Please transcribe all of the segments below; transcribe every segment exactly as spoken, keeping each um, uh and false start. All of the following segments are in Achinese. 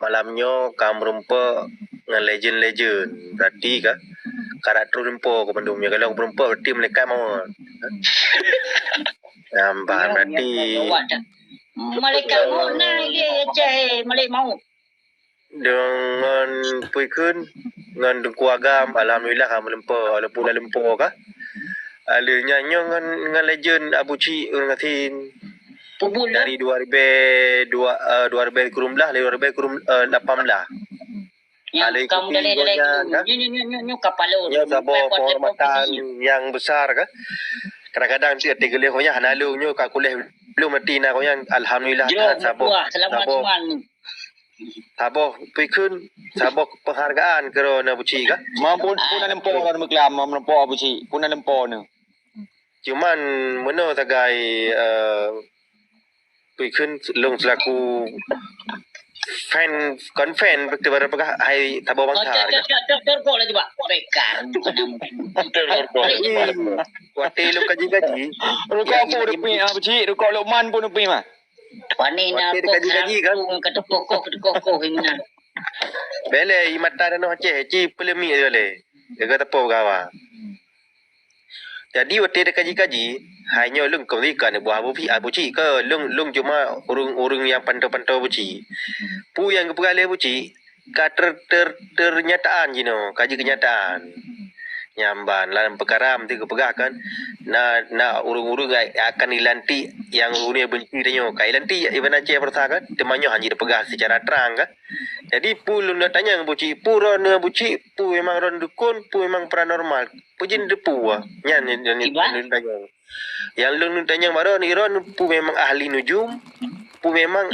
Malam nyoe ka meurumpok ngon legend-legend. Berarti ka, ka rot troh lumpoe keu bandum nyoe. Kalau meurumpok berarti malaikat mawöt. Nyan ban berarti. Malaikat mawöt na lé, cai malaikat mawöt. Deungon peue kheun, ngon Teungku Agam, alhamdulillah ka meulumpoe, walaupun na lumpoe ka. Aleuh nyan nyoe ngon, ngon legend Abu Cik ureueng gasien. Dari dua ribèe dua, eh, dua ribèe kureueng blah, dari dua ribèe kureueng, eh, lapan blah. Nyang aleuh ka ikuti mudaleh-daleh gobnyan, dulu. Kan? Nyoe, nyoe, nyoe, nyoe, nyoe kapalo. Nyoe saboh penghormatan nyang besar, kan? Kadang-kadang cit até geuleh gobnyan hana lôn nyoe ka kuleh belum mati na gobnyan. Alhamdulillah, jroh that saboh, meutuah, selamat saboh, iman. Saboh peue kheun, saboh penghargaan keu droeneuh Abu Cik, kan? Mampun pun na lumpoe droeneuh meuklam, mampun lumpoe Abu Cik, pun na lumpoe neuh. Cuman meunoe sagai, eh, peue kheun lôn selaku fan, kon fan, beutôi baru peugah hai saboh bansa. Oh, cok, cok, cok, cok, cok, cok, laju, Pak. Bekal. Watèe lôn kaji-kaji. Rukok apa depi, ah, Abu Cik? Rukok Lukman pun depi, mah. Watèe na kaji-kaji, kan? Ka teukoh-koh, ka teukoh-koh, inan. Bèlè, i mata Tanoh Aceh, ci peuleumik bèlè. Jaga teupeu gawa. Jadi, watèe takaji-kaji, hai nyoe lôn kon buah Abu Cik, Abu Cik ke, lôn, lôn cuma ureueng-ureueng nyang pantau-pantau Abu Cik. Peue nyang geupeugah lé Abu Cik, ka ter-, ter-, ternyataan jinoe, ka jeuet keunyataan. Nyan ban, lam peukara meusti geupeugah kan, na, na ureueng-ureueng a-, akan ilantik nyang ureueng benci tanyoe. Ka ilantik Iban Aceh Persa kan, teuma nyoe hana jipeugah secara terang kan. Jadi, peue lôn tanyong Abu Cik, peue droeneuh Abu Cik, peue memang droeneuh dukon, peue memang paranormal. Peue jeuet neuteupeue, nyan nyang, nyang, nyang lôn tanyong. Nyang lôn tanyong baroe nibak droeneuh, peue memang ahli nujum, peue memang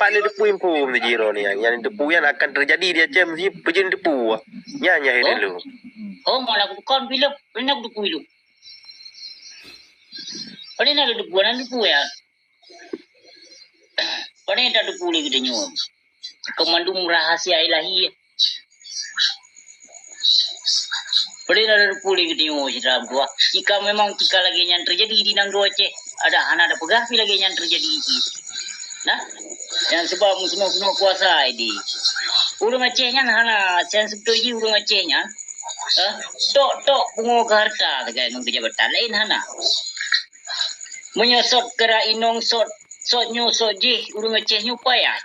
pat neuteupeue info meunyoe droeneuh nyan, nyang neuteupeue nyan akan teujadi di Aceh meusti peue jeuet neuteupeue. Nyan nyang hai lôn. Oh, malah bukon bileuh, beuna kuteupeu ileuh. Pane na teupeu, na teupeu ya. Pane na teupeu lé geutanyoe. Keu mandum rahasia ilahi. Pane na teupeu lé geutanyoe, syedara meutuah. Jika memang jika lagèe nyan teujadi di nanggroe Aceh, adak hana tapeugah pih lagèe nyan teujadi cit. Nah, nyang sabab meusunoh-sunoh kuasa di. Ureueng Aceh nyan hana, nyang seubeutôi jih ureueng Aceh nyan, eh, tok-tok pungo keu harta sagai ngon keu jabatan, laén hana. Meunyoe sot keu ra inong, sot, sot nyoe, sot jih, ureueng Aceh nyoe payah.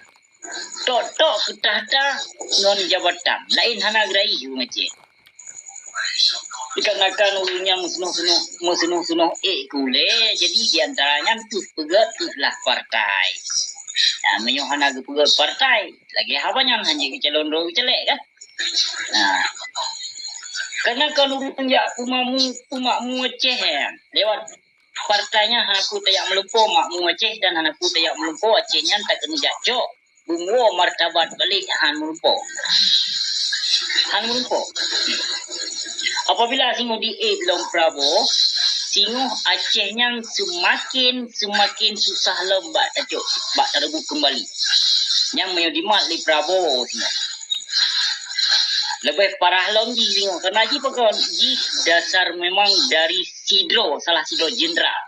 Tok-tok keu takhta ngon jabatan, laén hana geuraih ureueng Aceh. Dikarenakan ureueng nyan meusunoh-sunoh, meusunoh-sunoh ék keu ulèe, jadi di antara nyan teuh peugöt teuh lah partai. Nah, meunyoe hana geupeugöt partai, lagèe haba nyan hana geucalon droe geucaleg kan? Nah. Karena kan ureueng jak peumakmu, peumakmu Aceh nyan, lewat partai nyan hana peue tajak meulumpoe makmu Aceh dan hana peue tajak meulumpoe Aceh nyan takeuneuk jak cok. Beungoh martabat balek han meulumpoe. Han meulumpoe. Apabila singoh di-ék lom Prabowo, singoh Aceh nyan seumaken, seumaken susah lom bak tacok, bak tareubot keumbali. Nyan meunyoe jimat lé Prabowo singoh. Leubeh parah lom jih singoh, karena jih pakon, jih dasar memang dari sidroe, salah sidroe jenderal.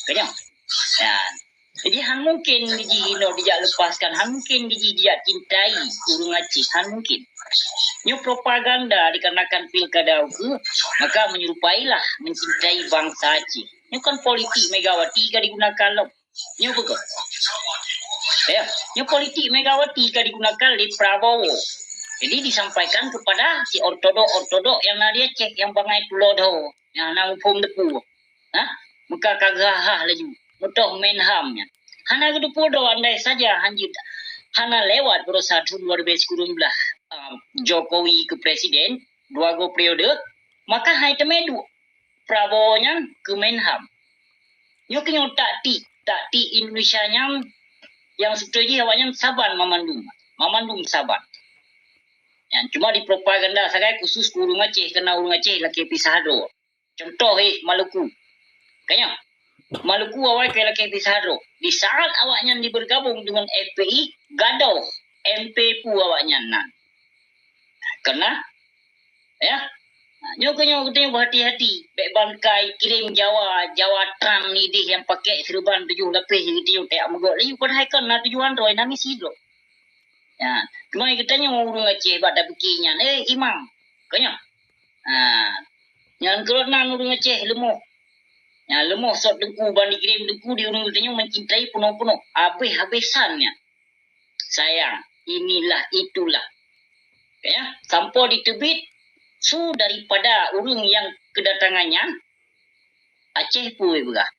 Keunyoe. Nyan. Jadi, han mungken jih inoe dijak leupaskan, han mungken jih dijak cintai ureueng Aceh, han mungken. Nyoe propaganda dikarenakan pilkada ukeue, maka menyerupailah mencintai bangsa Aceh. Nyoe kan politik Megawati ka digunakan lom. Nyoe beutôi. Ya, nyoe politik Megawati ka digunakan lé Prabowo. Jadi disampaikan kepada si ortodok-ortodok nyang na di Aceh nyang bangai tulo dho, nyang hana muphom teupeu. Ha? Meuka ka geuhah laju. Meutoh Menham nyan. Hana geuteupeue droe andai saja hanjeuet hana lewat beurasa thon dua ribèe sikureueng blah, ah, Jokowi keu presiden dua go periode, maka hai teumé duek Prabowo nyan keu Menham. Nyoe keunyoe taktik, taktik Indonesia nyan nyang seubeutôi jih awaknyan saban mamandum, mamandum saban. Nyan cuma dipropaganda sagai khusus keu ureueng Aceh, karena ureueng Aceh lakèe pisah droe. Contoh, eh, Maluku. Keunyoe, Maluku awai ka lakèe pisah droe. Di saat awaknyan dibergabung dengan F P I, gadôh M P pu awaknyan nan. Karena, ya, nyoe keunyoe geutanyoe beuhati-hati. Bèk ban kai kirém Jawa, Jawa Trump nideh nyang pakèk seureuban tujoh lapéh geutanyoe tajak meugöt laju, padahai kon na tujuan droe, na misi droe. Ya, cuma geutanyoe ureuëng Aceh bak tapike nyan, eh, imam. Ka nyoe. Ha, nyan keurot nan ureuëng Aceh leumoh. Ya, leumoh sot teungku, ban dikirim teungku di ureuëng geutanyoe mencintai peunoh-peunoh. Habéh-habésan nyan. Sayang, inilah itulah. Ya, sampoe diteubiet su daripada ureuëng nyang keudatangan nyan, Aceh peue beurah.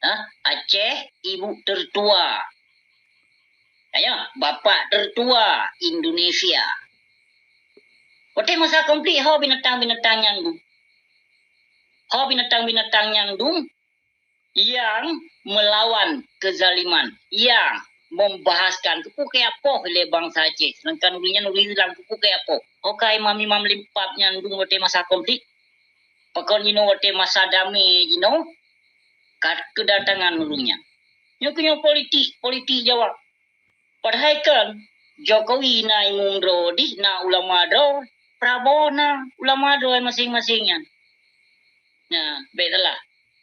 Ha? Aceh ibu tertua. Ayo, bapak tertua Indonesia. Watée masa konflik, ho binatang-binatang nyang dum. Ho binatang-binatang nyang dum yang melawan kezaliman, yang membahaskan keupeue keu apoh lé bansa Aceh, sedangkan ureuëng nyan ureuëng Islam, keupeue keu apoh. Ho ka imam-imam limpab nyang dum watée masa konflik. Pakon jinoe watée masa damé jinoe, ka keudatangan ureuëng nyan. Nyoe keuh nyoe politik, politik Jawa. Padahai kan Jokowi na imum droe dih, na ulama droe, Prabowo na ulama droe maséng-maséng nyan. Nah, bék salah.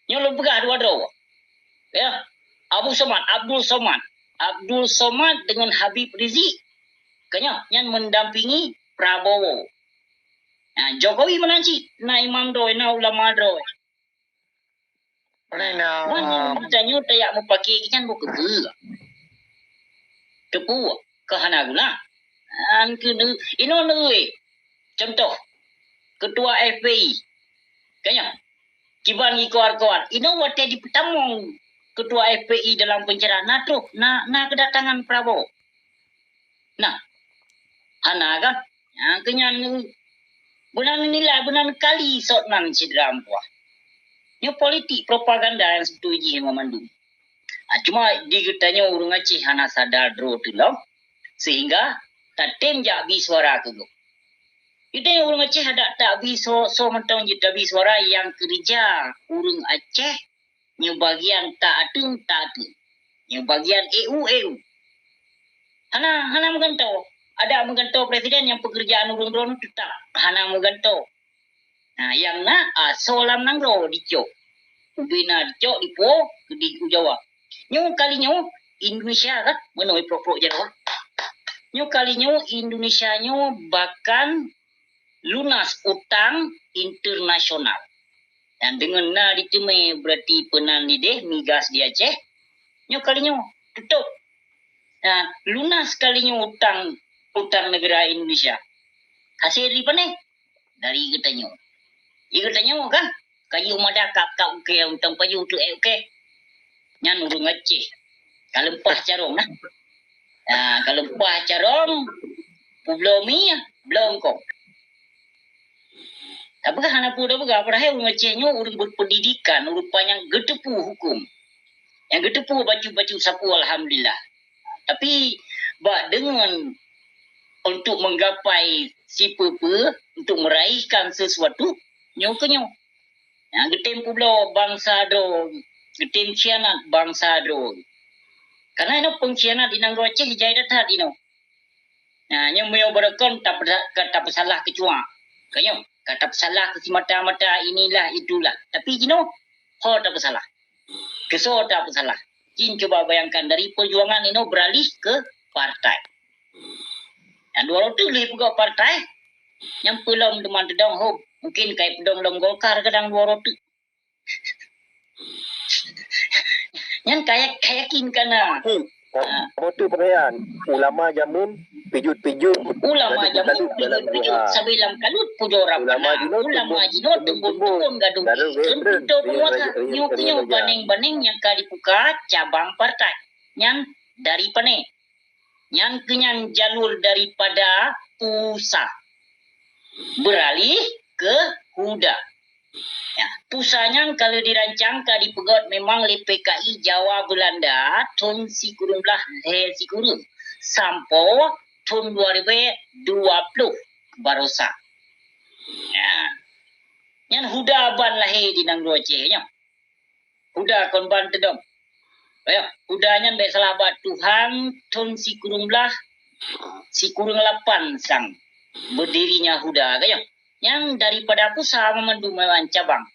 Nyoe lôn peugah dua droe. Ya, Abu Somad, Abdul Somad. Abdul Somad dengan Habib Rizik. Ka nyoe, nyan mendampingi Prabowo. Nah, Jokowi meunan cit, na imam droe, na ulama droe. Mana na? Tanyoe tajak mupake nyan buet keupeue? Teupeue keu hana guna. An keu inoe neue. Contoh, ketua F P I. Ka nyoe, kiban jikoar-koar. Inoe watée jipeutamong ketua F P I dalam penjara, na troh, na, na keudatangan Prabowo. Nah, hana kan? Nyang keu nyan, beunan nilai, beunan kali sot nan sidroe meutuah. Nyoe politik propaganda nyang seubeutôi jih ngon mandum. Ha, cuma di geutanyoe ureuëng Aceh hana sadar droe teulom, sehingga tatem jak bi suara keu gob. Geutanyoe ureuëng Aceh adak tak bi so, so mantong jeuet tabi suara nyang keureuja ureuëng Aceh nyoe bagian tak ateueng, tak ateueng. Nyoe bagian E U, E U. Hana, hana meugantoe. Adak meugantoe presiden nyang peukeurjaan ureuëng droe teutap hana meugantoe. Nah, nyang na asoe lam nanggroe dicok. Ubena dicok dipuwoe keudeh u Jawa. Nyoe kali nyoe Indonesia kan meunoe prok-prok jaroe. Nyoe kali nyoe Indonesia nyoe bahkan lunas utang internasional. Dan deungon na diteumé berarti peunan lideh migas di Aceh. Nyoe kali nyoe tutôp. Nah, lunas kali nyoe utang, utang negara Indonesia. Hasil dari pané? Dari geutanyoe. Di geutanyoe kan? Kayu mada kap-kap ukée, untông payu tu eh ukée. Nyan ureuëng Aceh. Ka leumpah carông nah. Ha, ka leumpah carông, peubloe mi, bloe eungkông. Tapi hana peue tapeugah, padahai ureuëng Aceh nyoe ureuëng berpendidikan, ureuëng panyang geuteupeue huköm. Nyang geuteupeue bacut-bacut sapeue, alhamdulillah. Tapi bak deungon untuk menggapai sipeue-peue, untuk meraihkan sesuatu, nyoe keu nyoe. Nyang geutem peubloe bansa droe, geutem khianat bansa droe. Karena inoe pengkhianat di nanggroe Aceh jai that-that inoe. Nah, nyoe meunyoe barokon tapeusa-, ka tapeusalah keu cuak. Ka nyoe, ka tapeusalah keu simata-mata, inilah, itulah. Tapi jinoe, ho tapeusalah. Keu soe tapeusalah? Cin cuba bayangkan, dari perjuangan inoe beralih ke partai. Nyang dua roh teuk lheueh peugah partai, nyang peulom teuma teudong hop. Mungkin kai peudong lom Golkar kadang dua roh teuk. Nyan kaya, kaya yakin kana. Kamoe teuh peurayaan, ulama jameun pijut-pijut, ulama jameun pijut-pijut, sabe lam kalut pujoe rabbana. Ulama jinoe teumbon-teumbon gadôh, gadôh geuh, teuntèe penguasa. Nyoe keuh nyoe baneng-baneng nyang ka dibuka cabang partai. Nyan dari pané? Nyan keuh nyan jalur daripada pusat beralih ke huda. Ya, pusat nyan ka lheueh dirancang ka dipeugöt memang lé P K I Jawa Belanda thon sikureueng blaih lhèe sikureueng sampoe thon dua ribèe dua ploh barosa. Ya. Nyan huda ban lahé di nanggroe Aceh nyoe. Huda kon ban teudong. Ka nyoe, huda nyan bèk salah bak Tuhan, thon sikureueng blaih sikureueng lapan sang beudirinya huda, ka nyoe. Nyan daripada pusat mandum meunan cabang.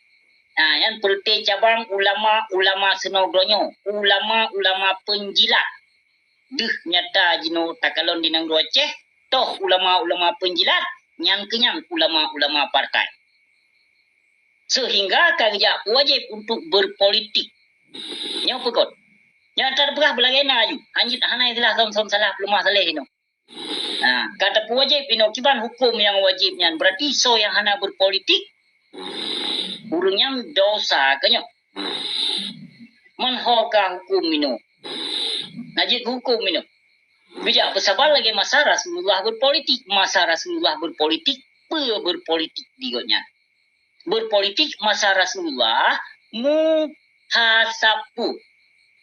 Nah, nyan peureute cabang ulama-ulama seunoe geutanyoe, ulama-ulama peunjilat. deuh nyata jinoe takalon di nanggroe Aceh, toh ulama-ulama peunjilat, nyan keunyan ulama-ulama partai. Seuhingga ka geujak wajéb untuk berpolitik. Nyoe peugöt. Nyang tapeugah beulagée na aju. Hanjeuet hana istilah som-som salah peuleumah saléh inoe. Ha, ka tapeuwajéb inoe kiban huköm nyang wajéb nyan. Berarti soe nyang hana berpolitik, ureuëng nyan dosa, ka nyoe. Man ho ka huköm inoe. Na jeuet huköm inoe. Bijak peusabar lagée masa Rasulullah berpolitik. Masa Rasulullah berpolitik, peue berpolitik di gobnyan? Berpolitik masa Rasulullah, muhasabu,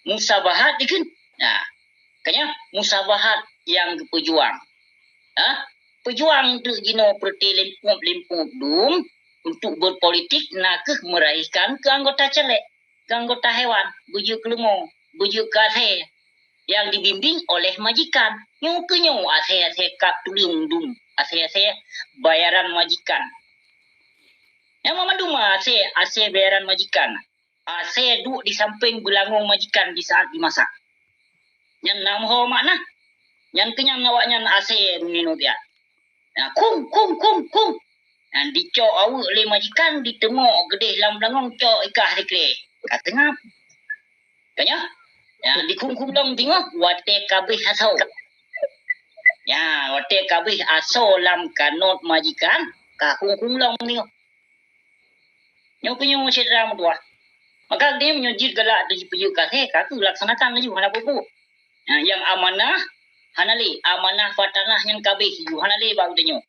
musabahat dikheun. Nah, kanya musabahat nyang geupeujuang. Ha? Peujuang untuk jinoe peureuté limpôb-limpôb dum untuk berpolitik na kheueh meuraikan keu anggota caleg, keu anggota hewan, beujeuet keu leumo, beujeuet keu asée, yang dibimbing oleh majikan. Nyoe keuh nyoe asée-asée kab tuleueng dum, asée-asée bayaran majikan. Nyang mandum asée, asée bayaran majikan. Asée duek di sampéng beulangong majikan di saat dimasak. Nyan na meuho makna. Nyan keunyan awaknyan asée meunyoe piah. Nah, kum, kum, kum, kum. Nah, dicok aweuek lé majikan, diteumok keudeh lam beulangong, cok ikah sikreh. Ka teungab. Ka nyoe? Nah, dikum-kum lom teungoh, watée ka abéh asoe. Nyan, watée ka abéh asoe lam kanot majikan, ka kum-kum lom teungoh. Nyoe keuh nyoe syedara meutuah. Maka geutanyoe meunyoe jeuet galak atau jipeujeuet keu asée, ka kheueh laksanakan laju, hana peue-peue. Nah, nyang amanah, hana lé. Amanah fatanah nyan ka abéh laju, hana lé bak geutanyoe.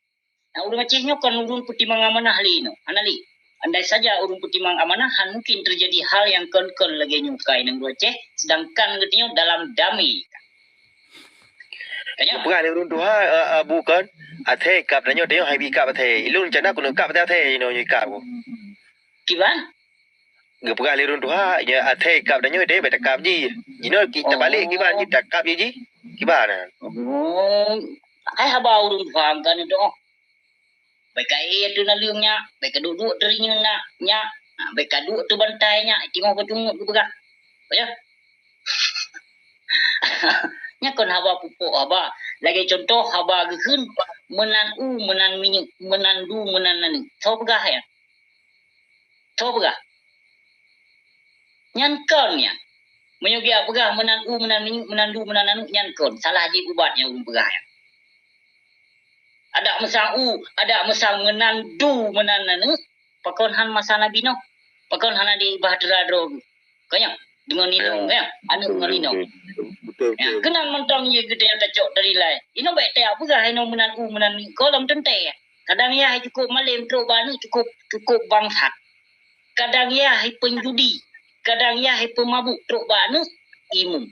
Nah, ureuëng Aceh nyoe kon ureuëng peutimang amanah lé nyoe, hana lé. Andai saja ureuëng peutimang amanah, han mungkin teujadi hal nyang kon-kon lagée nyoe keuhai nanggroe Aceh, seudangkan geutanyoe dalam damé. Ka nyoe? Geupeugah lé ureuëng tuha, eh, eh, bukon, asée kab tanyoe, tanyoe hai bri kab asée. Ilôn rencana keuneuk kab asée, asée inoe nyoe kab. Kiban? Geupeugah lé ureuëng tuha, nyoe asée kab tanyoe, deh, bèk takab jih. Jinoe ki-, tabalek kiban jih, takab jih jih. Kiban na? Oh, hai haba ureuëng tuha kan itu. Bèk ka éh ateueh naleueng nyak, bèk ka duek-duek teurinyeun nyak, nyak, ha, bèk ka duek ateueh bantai nyak, timoh peucungut geupeugah. Ka nyoe? Nyan kon haba pupuk haba. Lagée cuntoh haba geukheun, meunan u, meunan minyeuk, meunan du, meunan aneuk. Soe peugah nyan? Soe peugah? Nyan kon nyan. Meunyoe geujak peugah meunan u, meunan minyeuk, meunan du, meunan aneuk, nyan kon. Salah jih ubat nyang ulôn peugah nyan. Adak meusang u, adak meusang meunan du, meunan aneuk, pakon han masa Nabi Nuh? Pakon hana di bahtera droe geuh? Ka nyoe, deungon inong, ya, aneuk deungon inong. Betul, betul. Ya, keunan mantong jih geutanyoe tacok teurilai. Inong bèk tajak peugah inong meunan u, meunan minyeuk, gohlom teuntée. Kadang yah cukôp malém trok bak aneuk cukôp, cukôp bangsat. Kadang yah peunjudi, kadang yah peumabuk trok bak aneuk imum.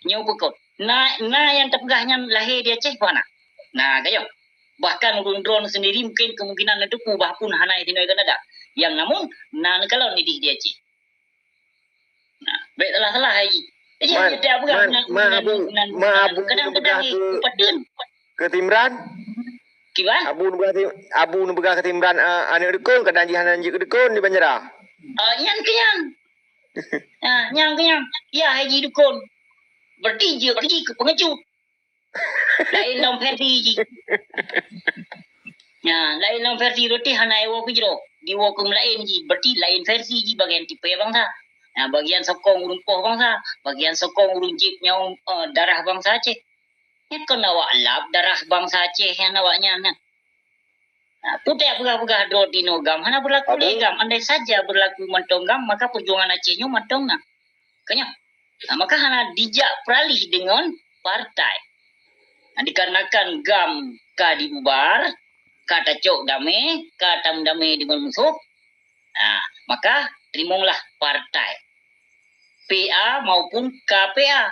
Nyoe peukot. Na, na nyang tapeugah nyan lahé di Aceh peu hana? Na, ka nyoe. Bahkan ureuëng droeneuh sendiri mungkin kemungkinan neuteupeue bah pun hana di sinoe Kanada. Nyang namun, na neukalon nidih di Aceh. Nah, bèk salah-salah hai jih. Eh, jih, man, jih, tiap peugah man, meunan, man, meunan, Abu, meunan, man, Abu, kadang-kadang, eh, peue padeuen. Keu Timran? Kiban? Abu neupeugah Tim-, Abu neupeugah keu Timran, eh, aneuk dukon, kadang jih hana jeuet keu dukon di Banjarah. Oh, nyan keuh nyan. Ah, nyan keuh nyan. Ya, hai jih dukon. Berarti jeuet jih keu peungecut. Laén lom versi jih. Nah, laén lom versi roti hana iwoe keu jroh. Diwoe keu meulaén jih, berarti laén versi jih bagian tipée bansa. Nah, bagian sokong ureuëng poh bansa, bagian sokong ureuëng jieb nyawöng, eh, darah bansa Aceh. Nyan kon awak lab darah bansa Aceh nyan awaknyan nyan. Nah, putéh peugah-peugah droe tinoe GAM, hana berlaku lé GAM. Andai saja berlaku mantong GAM, maka perjuangan Aceh nyoe mantong na. Ka nyoe. Nah, maka hana dijak peuralih deungon partai. Nah, dikarenakan GAM ka dibubar, ka tacok damé, ka tameudamé deungon musoh, nah, maka teurimonglah partai P A maupun K P A.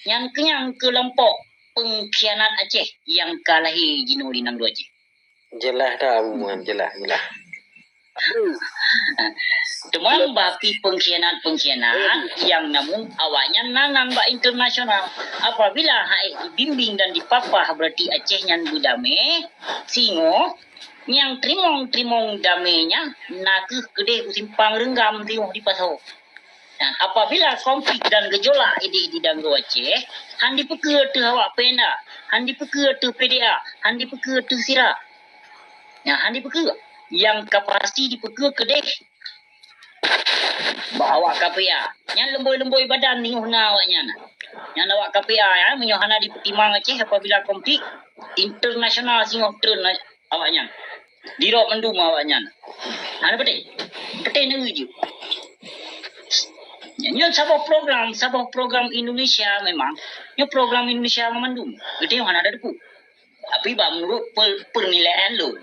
Nyan keuh nyan keulompok peungkhianat Aceh nyang ka lahé jinoe di nanggroe Aceh. Jeulaih dah, Abu Muhammad, jeulaih, jeulaih. Teuma baki peungkhianat-peungkhianat nyang namun awaknyan nanang bak internasional. Apabila hana jibimbing dan jipapah, berarti Aceh nyan beudamé, singoh nyang teurimong-teurimong damé nyan nakeuh keudeh u simpang reunggam singoh di pasoe. Nah, apabila konflik dan gejolak idéh di Danggô Aceh, han dipeukeue teuh awak P N A, han dipeukeue teuh P D A, han dipeukeue teuh sira. Nah, han dipeukeue. Nyang ka pasti dipeukeue keudéh bak awak K P A. Nyan leumbôi-leumbôi badan singoh na awak nyan. Nyan awak K P A, ya, meunyoe hana dipeutimang Aceh apabila konflik internasional singoh treun awak nyan. Dirok mandum awak nyan. Hana peuteh. Peuteh neu jeuet. Nyoe saboh program, saboh program Indonesia memang. Nyoe program Indonesia mandum. Geutanyoe hana ada teupeu. Tapi bak menurut pe-, penilaian lôn.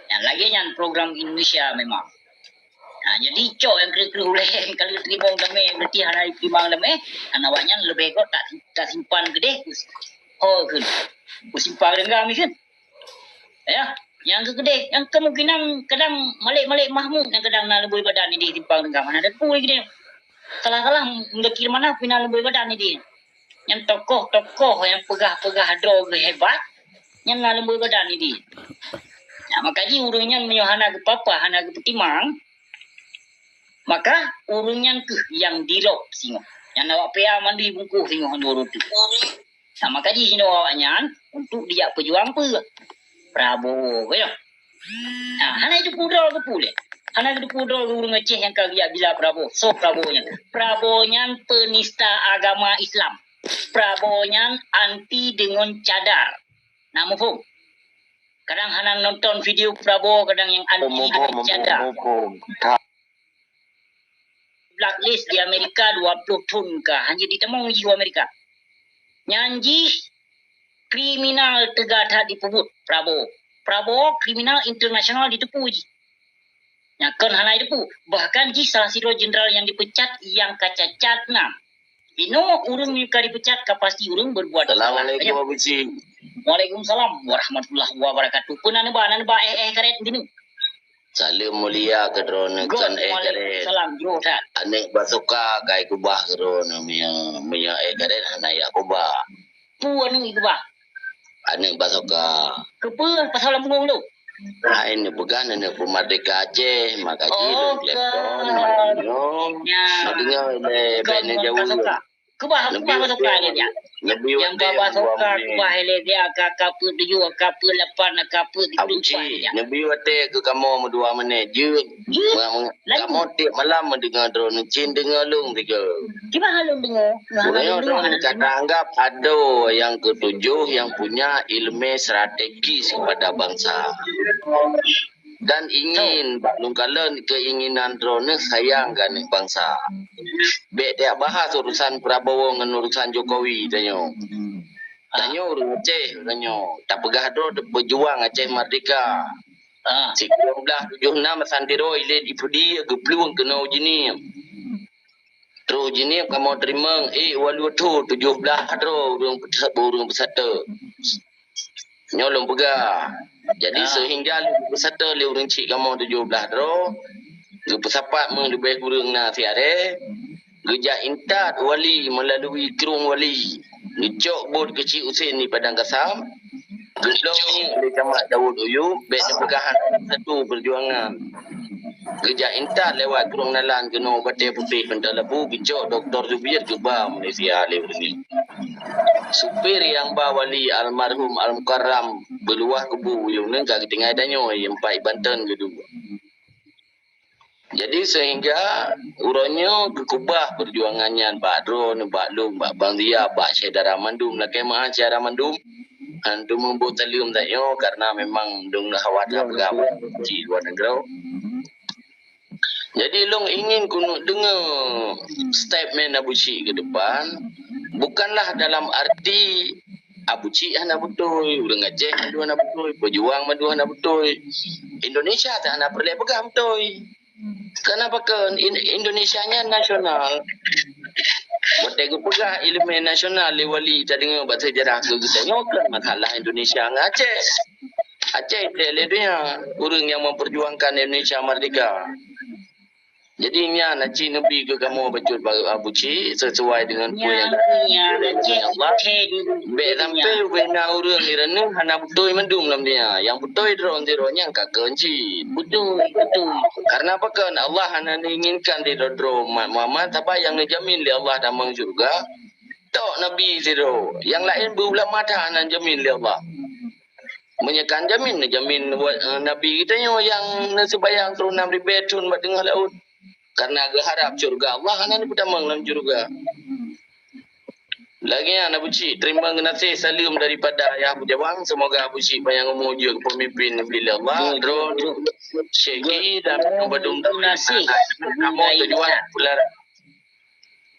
Nyang lagèe nyan program Indonesia memang. Ha, jadi cok nyang kreueh-kreueh ulèe nyang ka lheueh teurimong damé, berarti hana teurimong damé, kan awak nyan leubeh göt tak, tak simpan keudéh. Oh, kheun. Ku simpang deunggam ni kheun. Ya, nyang keu keudéh, nyang kemungkinan kadang Malik-Malik Mahmud nyang kadang na leumbôi badan idéh simpang deunggam, hana ada teupeu lé keudéh. Salah-salah mendaki mana pih na leumbôi badan idéh. Nyan tokoh-tokoh nyang peugah-peugah droe geuh hebat, nyan na leumbôi badan idéh. Nah, maka jih ureueng nyan meunyoe hana geupapa, hana geupeutimang, maka ureueng nyan keuh nyang dirok singoh. Nyan awak P A mandum bungkôh singoh nyoe rot. Nah, maka jih jinoe awak nyan untuk dijak peujuang peue? Prabowo, ka nyoe. Nah, hana jiteupeue droe keupeue lé. Hana jiteupeue droe ureueng Aceh nyang ka geujak bila Prabowo. Soe Prabowo nyan? Prabowo nyan penista agama Islam. Prabowo nyan anti deungon cadar. Nah, muphom? Kadang hana nonton video Prabowo, kadang nyang anti deungon cadar. Blacklist di Amerika dua puluh thon ka, hana jitamong jih u Amerika. Nyan jih kriminal teuga that jipeubuet Prabowo. Prabowo kriminal internasional jiteupeue jih. Nyang kon hana jiteupeue, bahkan jih salah sidroe jenderal nyang dipecat nyang ka cacat na. Inoe ureueng nyang ka dipecat ka pasti ureueng berbuat salah. Assalamualaikum, Abu Cik. Waalaikumsalam warahmatullahi wabarakatuh. Peue na neuba, na neuba eh, eh, karet dinoe. Saleuem mulia keu droeneuh. Göt, kon eh, karet. Waalaikumsalam, jroh that. Aneuk basoka kai kubah keu droeneuh, meunyoe, meunyoe eh, karet hana jak kubah. Peue aneuk jikubah? Aneuk basoka. Keupeue pasal lam bungong tu? Hai, neupeugah neuneuk peumerdeka Aceh, maka jih lôn klepon malam nyoe. Ya. Neudeungoe lé bèk neujaweueb. Keu basoka. Keu basoka lé nyan. Nyang keu basoka, keu bah lé dia ka, ka peuet tujoh, ka peuet lapan, ka peuet tujoh. Abu Cik, neubi watèe keu kamoe meudua minèt jeuet. Jeuet. Kamoe tiep malam meudeungoe droeneuh, cit deungoe lôn tiga. Kiban lôn deungoe. Uroe nyoe droeneuh ka taanggap adoe nyang keutujoh nyang punya ileumèe strategis kepada bansa. Dan ingin, bak lôn kalon keinginan droeneuh sayang keu aneuk bansa. Bèk tajak bahas urusan Prabowo ngon urusan Jokowi tanyoe. Tanyoe ureueng Aceh tanyoe. Tapeugah droe peujuang Aceh merdeka. Sikureueng blaih tujoh nam santiro ilèe di Pidie geuplueng keunoe u Jeunieb. Troh Jeunieb kamoe teurimong, eh, walu tho tujoh blaih droe ureueng, ureueng peusato. Nyoe lôn peugah. Jadi, seuhingga lôn peusato lé ureueng chik kamoe tujoh blaih droe, geupeusapat meuleubeh kureueng na siaré, geujak intat wali meulalui krueng wali, geucok buet keu Chik Husen di Padang Kasam, geubloe lé Camat Daud Oyub, bèk neupeugah hana satu peujuangan. Geujak intat lewat krueng Nalan keunoe Batèe Putéh Peuntah Labu, geucok Doktor Zubir geuba Malaysia lé ureueng nyan. Supir nyang ba wali almarhum Al-Mukarram beuluwah kubu, ureueng nyan ka geutinggai tanyoe, nyang pat i Banten geuduek. Jadi seuhingga uroe nyoe geukeubah peujuangan nyan bak droeneuh, bak lôn, bak Bang Zia, bak syedara mandum, lakèe meu'ah syedara mandum. Han teumeubuet saleuem tanyoe karena memang dong hawa that peugah di luwa nanggroe. Jadi lôn ingin keuneuk deungoe statement Abu Chik keu depan, bukanlah dalam arti Abu Chik hana beutôi, ureueng Aceh mandum hana beutôi, peujuang mandum hana beutôi. Indonesia teuh hana peureulèe peugah beutôi. Kenapa keu In-, Indonesia nyan nasional? Watèe geupeugah ileumèe nasional lé wali, tadeungoe bak seujarah keu geutanyoe, kon masalah Indonesia ngon Aceh. Aceh iblih lé donya, ureueng nyang memperjuangkan Indonesia merdeka. Jadi nyan na cit neubi keu kamoe bacut ba-, Abu Cik, sesuai dengan peue nyang, nyang Allah. Bèk sampai ubena ureueng di reuneuh hana beutôi mandum lam dunia. Nyang beutôi droe sidroe nyang ka kheun cit. Beutôi, beutôi. Karena apa kheun Allah hana neuinginkan di droe-droe umat Muhammad, sabab nyang neujamin lé Allah tamong syeuruga tok nabi sidroe. Nyang laén beuulama that hana jamin lé Allah. Meunyoe kan jamin, jamin wa-, eh, nabi geutanyoe nyang neuseumbahyang sikureueng nam ribèe thon bak teungoh laôt. Karena geuharab syeuruga Allah hana neupeutamong lam syeuruga. Lagèe nyan Abu Cik, teurimong geunaséh saleuem daripada Ayah Abu Jawang. Semoga Abu Cik panyang umu jeuet keu peumimpin neubri lé Allah. Droe Syekh Ki dan Badum. Kamoe tujuan pulang.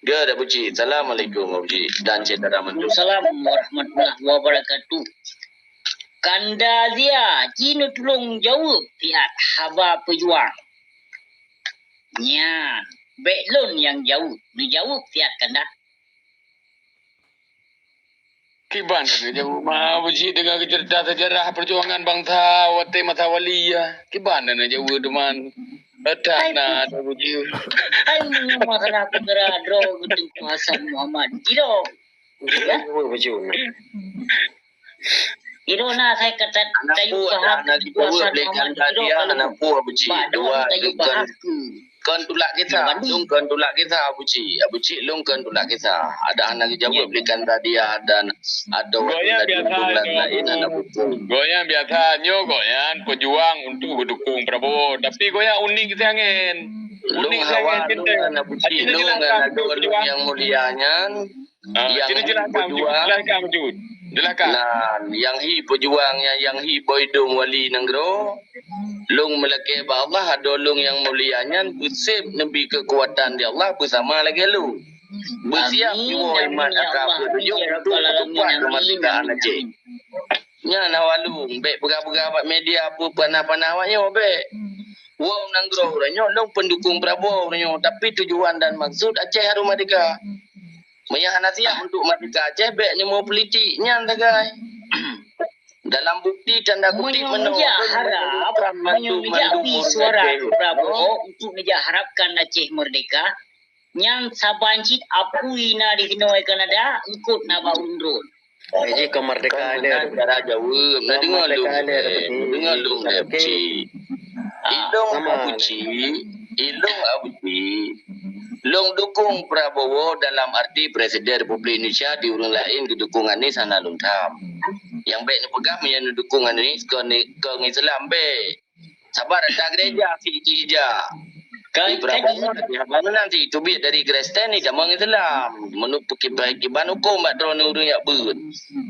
Geuh Abu Cik. Assalamualaikum Abu Cik dan syedara mandum. Waalaikumsalam warahmatullahi wabarakatuh. Kanda Zia, ci neutulông jaweueb siat haba peujuang. Nyan, bèk lôn nyang jaweueb, neujaweueb siat kanda. Kiban neujaweueb ma Abu Cik deungon cerita sejarah perjuangan bangsa watèe masa wali ya. Kiban neujaweueb teuma. Hai, Abu Cik. Hai, meunyoe masalah peukara droe Teungku Hasan Muhammad. Jidong. Jidong na saya kata kayu paham kekuasaan Muhammad. Jidong kalau bak droe kayu paham. Kon tulak kisah, lôn kon tulak kisah Abu Cik. Abu Cik lôn kon tulak kisah. Ada hana geujaweueb lé Kanda Dia dan atau Goyang biasa nyoe. Goyang biasa nyoe goyang pejuang untuk geudukong Prabowo. Tapi goyang unik siangen. Lôn hawa lôn ngon Abu Cik lôn ngon adoe lôn nyang mulia nyan. Ah, nyang hi peujuang, jelaskan, Bujut. Jelaskan. Nah, nyang hi peujuang nyan, nyang hi boh idong wali nanggroe. Lôn meulakèe bak Allah, adoe lôn nyang mulia nyan beusép neubi keukuatan di Allah beusama lagèe lôn. Beusiap jiwoe iman aka peutujoh untuk peutupat keumardekaan Aceh. Nyan hawa lôn, bèk peugah-peugah bak media peue panah-panah awak nyoe, bèk. Woe nanggroe uroe nyoe lôn pendukung Prabowo uroe nyoe, tapi tujuan dan maksud Aceh harôh merdeka. Meunyoe hana siap untuk merdeka Aceh, bèk neumoe politik. Nyan sagai. Dalam bukti tanda kutip meunoe, meunyoe neujak harap, meunyoe neujak bi suara Prabowo untuk neujak harapkan Aceh merdeka, nyan saban cit apui na di sinoe Kanada, eungkôt na bak ureueng droen. Eh, jih keumerdekaan dia. Cara jaweueb, na deungoe lôn, eh, deungoe lôn, eh, Abu Cik. Ilôn Abu Cik, ilôn Abu Cik. Lôn dukong Prabowo dalam arti Presiden Republik Indonesia, di ureueng laén geudukong Anies hana lôn tham. Nyang bèk neupeugah meunyoe neudukong Anies kon, kon Islam bèk. Saban ata gereja si jih ija. Kan, di Prabowo kan, di haba meunan si teubiet dari Kristen di tamong Islam. Meunurot peukiban huköm bak droeneuh ureueng jak beuet.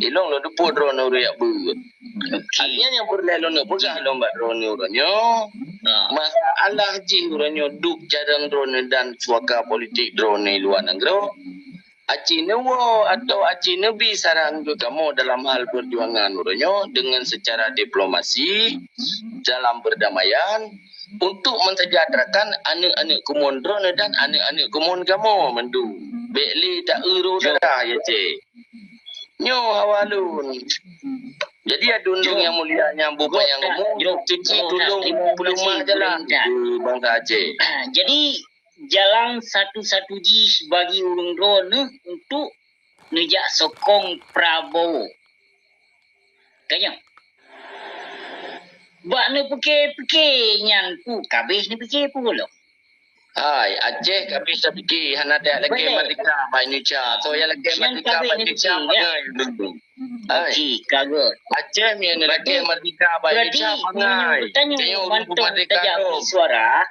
Ilôn lôn teupeu droeneuh ureueng jak beuet. Okey. Artinya nyang peureulèe lôn peugah lôn bak droeneuh uroe nyoe. Ha. Masalah jih uroe nyoe duek cadang droeneuh dan suaka politik droeneuh luwa nanggroe. Aci neuwoe atau aci neubi saran keu kamoe dalam hal peujuangan uroe nyoe deungon seucara diplomasi dalam peurdamaian untuk meusejahterakan aneuk-aneuk keumuen droeneuh dan aneuk-aneuk keumuen kamoe mandum. Bèk lé taeu roda ya cek. Nyoe hawa lôn. Jadi adun lôn nyang mulia nyang bupanyang umur, cuci tulông peuleumah jalan keu bansa Aceh. Jadi jalan satu-satu jih bagi ureueng droeneuh untuk neujak sokong Prabowo. Ka nyoe. Bak neupike-pike nyan peue kabeh neupike peue gohlom. Hai, Aceh kabeh tapike hana dak lakèe merdeka bak Indonesia. So nyang lakèe merdeka bak Indonesia bangai. Hai. Okey, ka gèt. Aceh nyang lakèe merdeka bak Indonesia bangai. Tanyoe mantong tajak suara.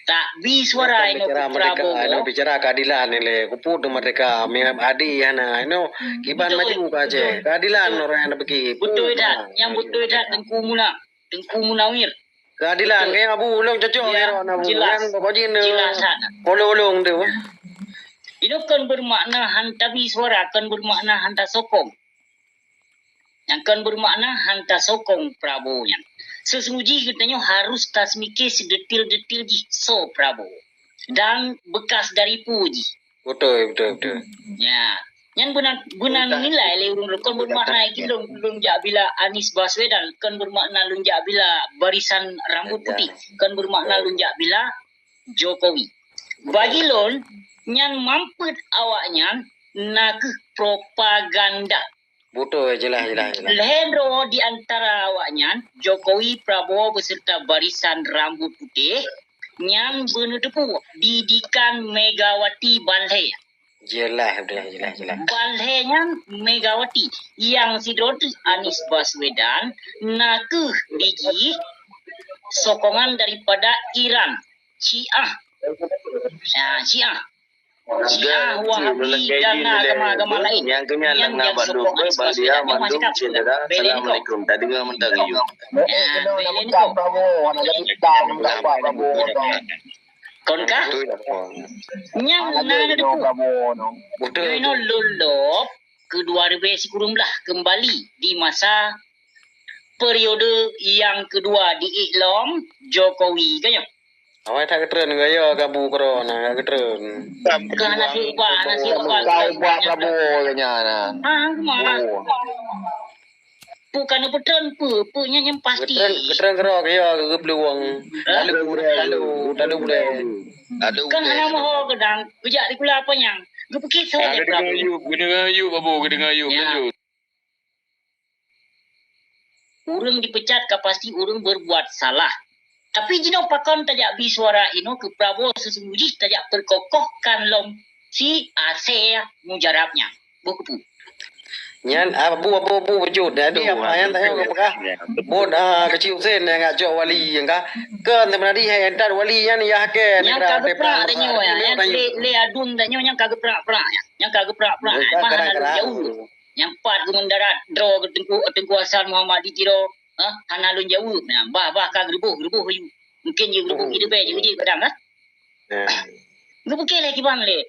Tak bi suara inoe bicara merdeka, inoe bicara keadilan ni le. Kuput tu merdeka, mi adi hana. Inoe kiban maju ka Aceh. Keadilan orang yang bagi. Betul dah. Yang betul dah Tengku Muna. Tengku Munawir. Keadilan ke Abu ulung cocok ya, Abu. Jelas. Yang pokok jin tu. Jelas dah. Ulung-ulung tu. Inoe kan bermakna hanta bi suara, kan bermakna hanta sokong. Nyang kon bermakna hanta sokong Prabowo nyan. Seusunggoh jih geutanyoe harus tasmike sidetil-detil jih soe Prabowo dan bekas dari peue jih. Beutôi, beutôi, beutôi. Ya. Nyan beuna, beuna nilai lé ureueng kon bermakna lôn, lôn jak bila Anies Baswedan, kon bermakna lôn jak bila Barisan Rambut Putih, kon bermakna lôn jak bila Jokowi. Bagi lôn, nyang mampet awaknyan na kheueh propaganda. Beutôi, jeulaih, jeulaih, jeulaih. Lhèe droe di antara awaknyan, Jokowi, Prabowo beserta barisan rambut putih, nyang beuneuteupeu didikan Megawati ban lhèe. Jeulaih, jeulaih, jeulaih, jeulaih. Ban lhèe nyan Megawati, nyang sidroe teuk Anies Baswedan, na kheueh dijih sokongan daripada Iran, Syiah. Ya, Syiah. Syiah, Wahabi dan agama-agama lain. Nyang keunyan nyang jadi sokong Anies Baswedan. Nyang masih kap. Assalamualaikum. Tadeungoe mantong yuk. Ya, kon kah? Nyang na neudeungoe. Beutôi. Lôn lop keu dua ribèe sikureueng blah keumbali di masa periode nyang keudua di ék lom Jokowi, kan nyoe? Awai that geutreun gaya gabu keudroe na, that geutreun. Ka hana siubat, hana siubat. Ka ubat gabu ganya na. Ha, ma. Peue ka neupeutreun peue, peue nyan nyang pasti. Geutreun, geutreun keudroe gaya geupeuluwang. Ha? Lalu, lalu, lalu bulèe. Kan hana meuho geudang, geujak di Kuala Panyang. Geupiké soe nyang prang. Geudeungoe yub, geudeungoe yub, Abu, geudeungoe yub. Ya. Lanjut. Ureueng dipecat ka pasti ureueng berbuat salah. Tapi jinoe pakon tajak bi suara inoe keu Prabowo, seuseubut jih tajak peukokohkan lom si asèe mujarab nyan. Boh keupeue? Nyan, ah, bu, bu, bu, wujud. Jadi, apa nyan tanyong keu peugah? Buet, ah, Keuchik Husen nyang ngajak wali nyang ka. Kan sebenarnya hai entat wali nyan ya ke. Nyang ka geuprak tanyoe ya. Nyang lé, lé adun tanyoe nyang ka geuprak-prak ya. Nyang ka geuprak-prak. Bah hana lôn jaweueb. Nyang pat geumendarat droe Teungku, Teungku Hasan Muhammad di Tiro. Ha? Hana lôn jaweueb. Nah, bah, bah ka geureuboh, geureuboh yu. Mungkin jih geureuboh di depan jih, jih kadang lah. Geupike lé kiban lé.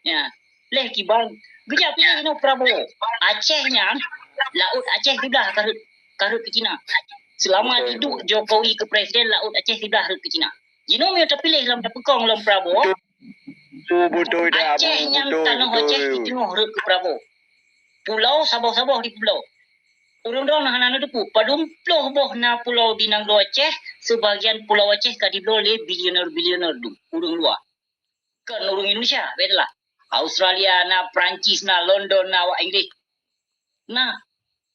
Ya. Lé kiban. Geujak piléh inoe Prabowo. Aceh nyan, laôt Aceh siblah ka rhot, ka rhot keu Cina. Selama jiduek Jokowi keu presiden, laôt Aceh siblah rhot keu Cina. Jinoe meunyoe tapiléh lom tapeukong lom Prabowo, Aceh nyan tanoh Aceh siteungoh rhot keu Prabowo. Pulau saboh-saboh di pulau. Ureueng droeneuh hana neuteupeue, padum ploh boh na pulau di nanggroe Aceh, sebagian pulau Aceh ka dibloe lé bilioner-bilioner du-, ureueng luwa. Kon ureueng Indonesia, bèk lah. Australia na, Perancis na, London na, awak Inggris. Na,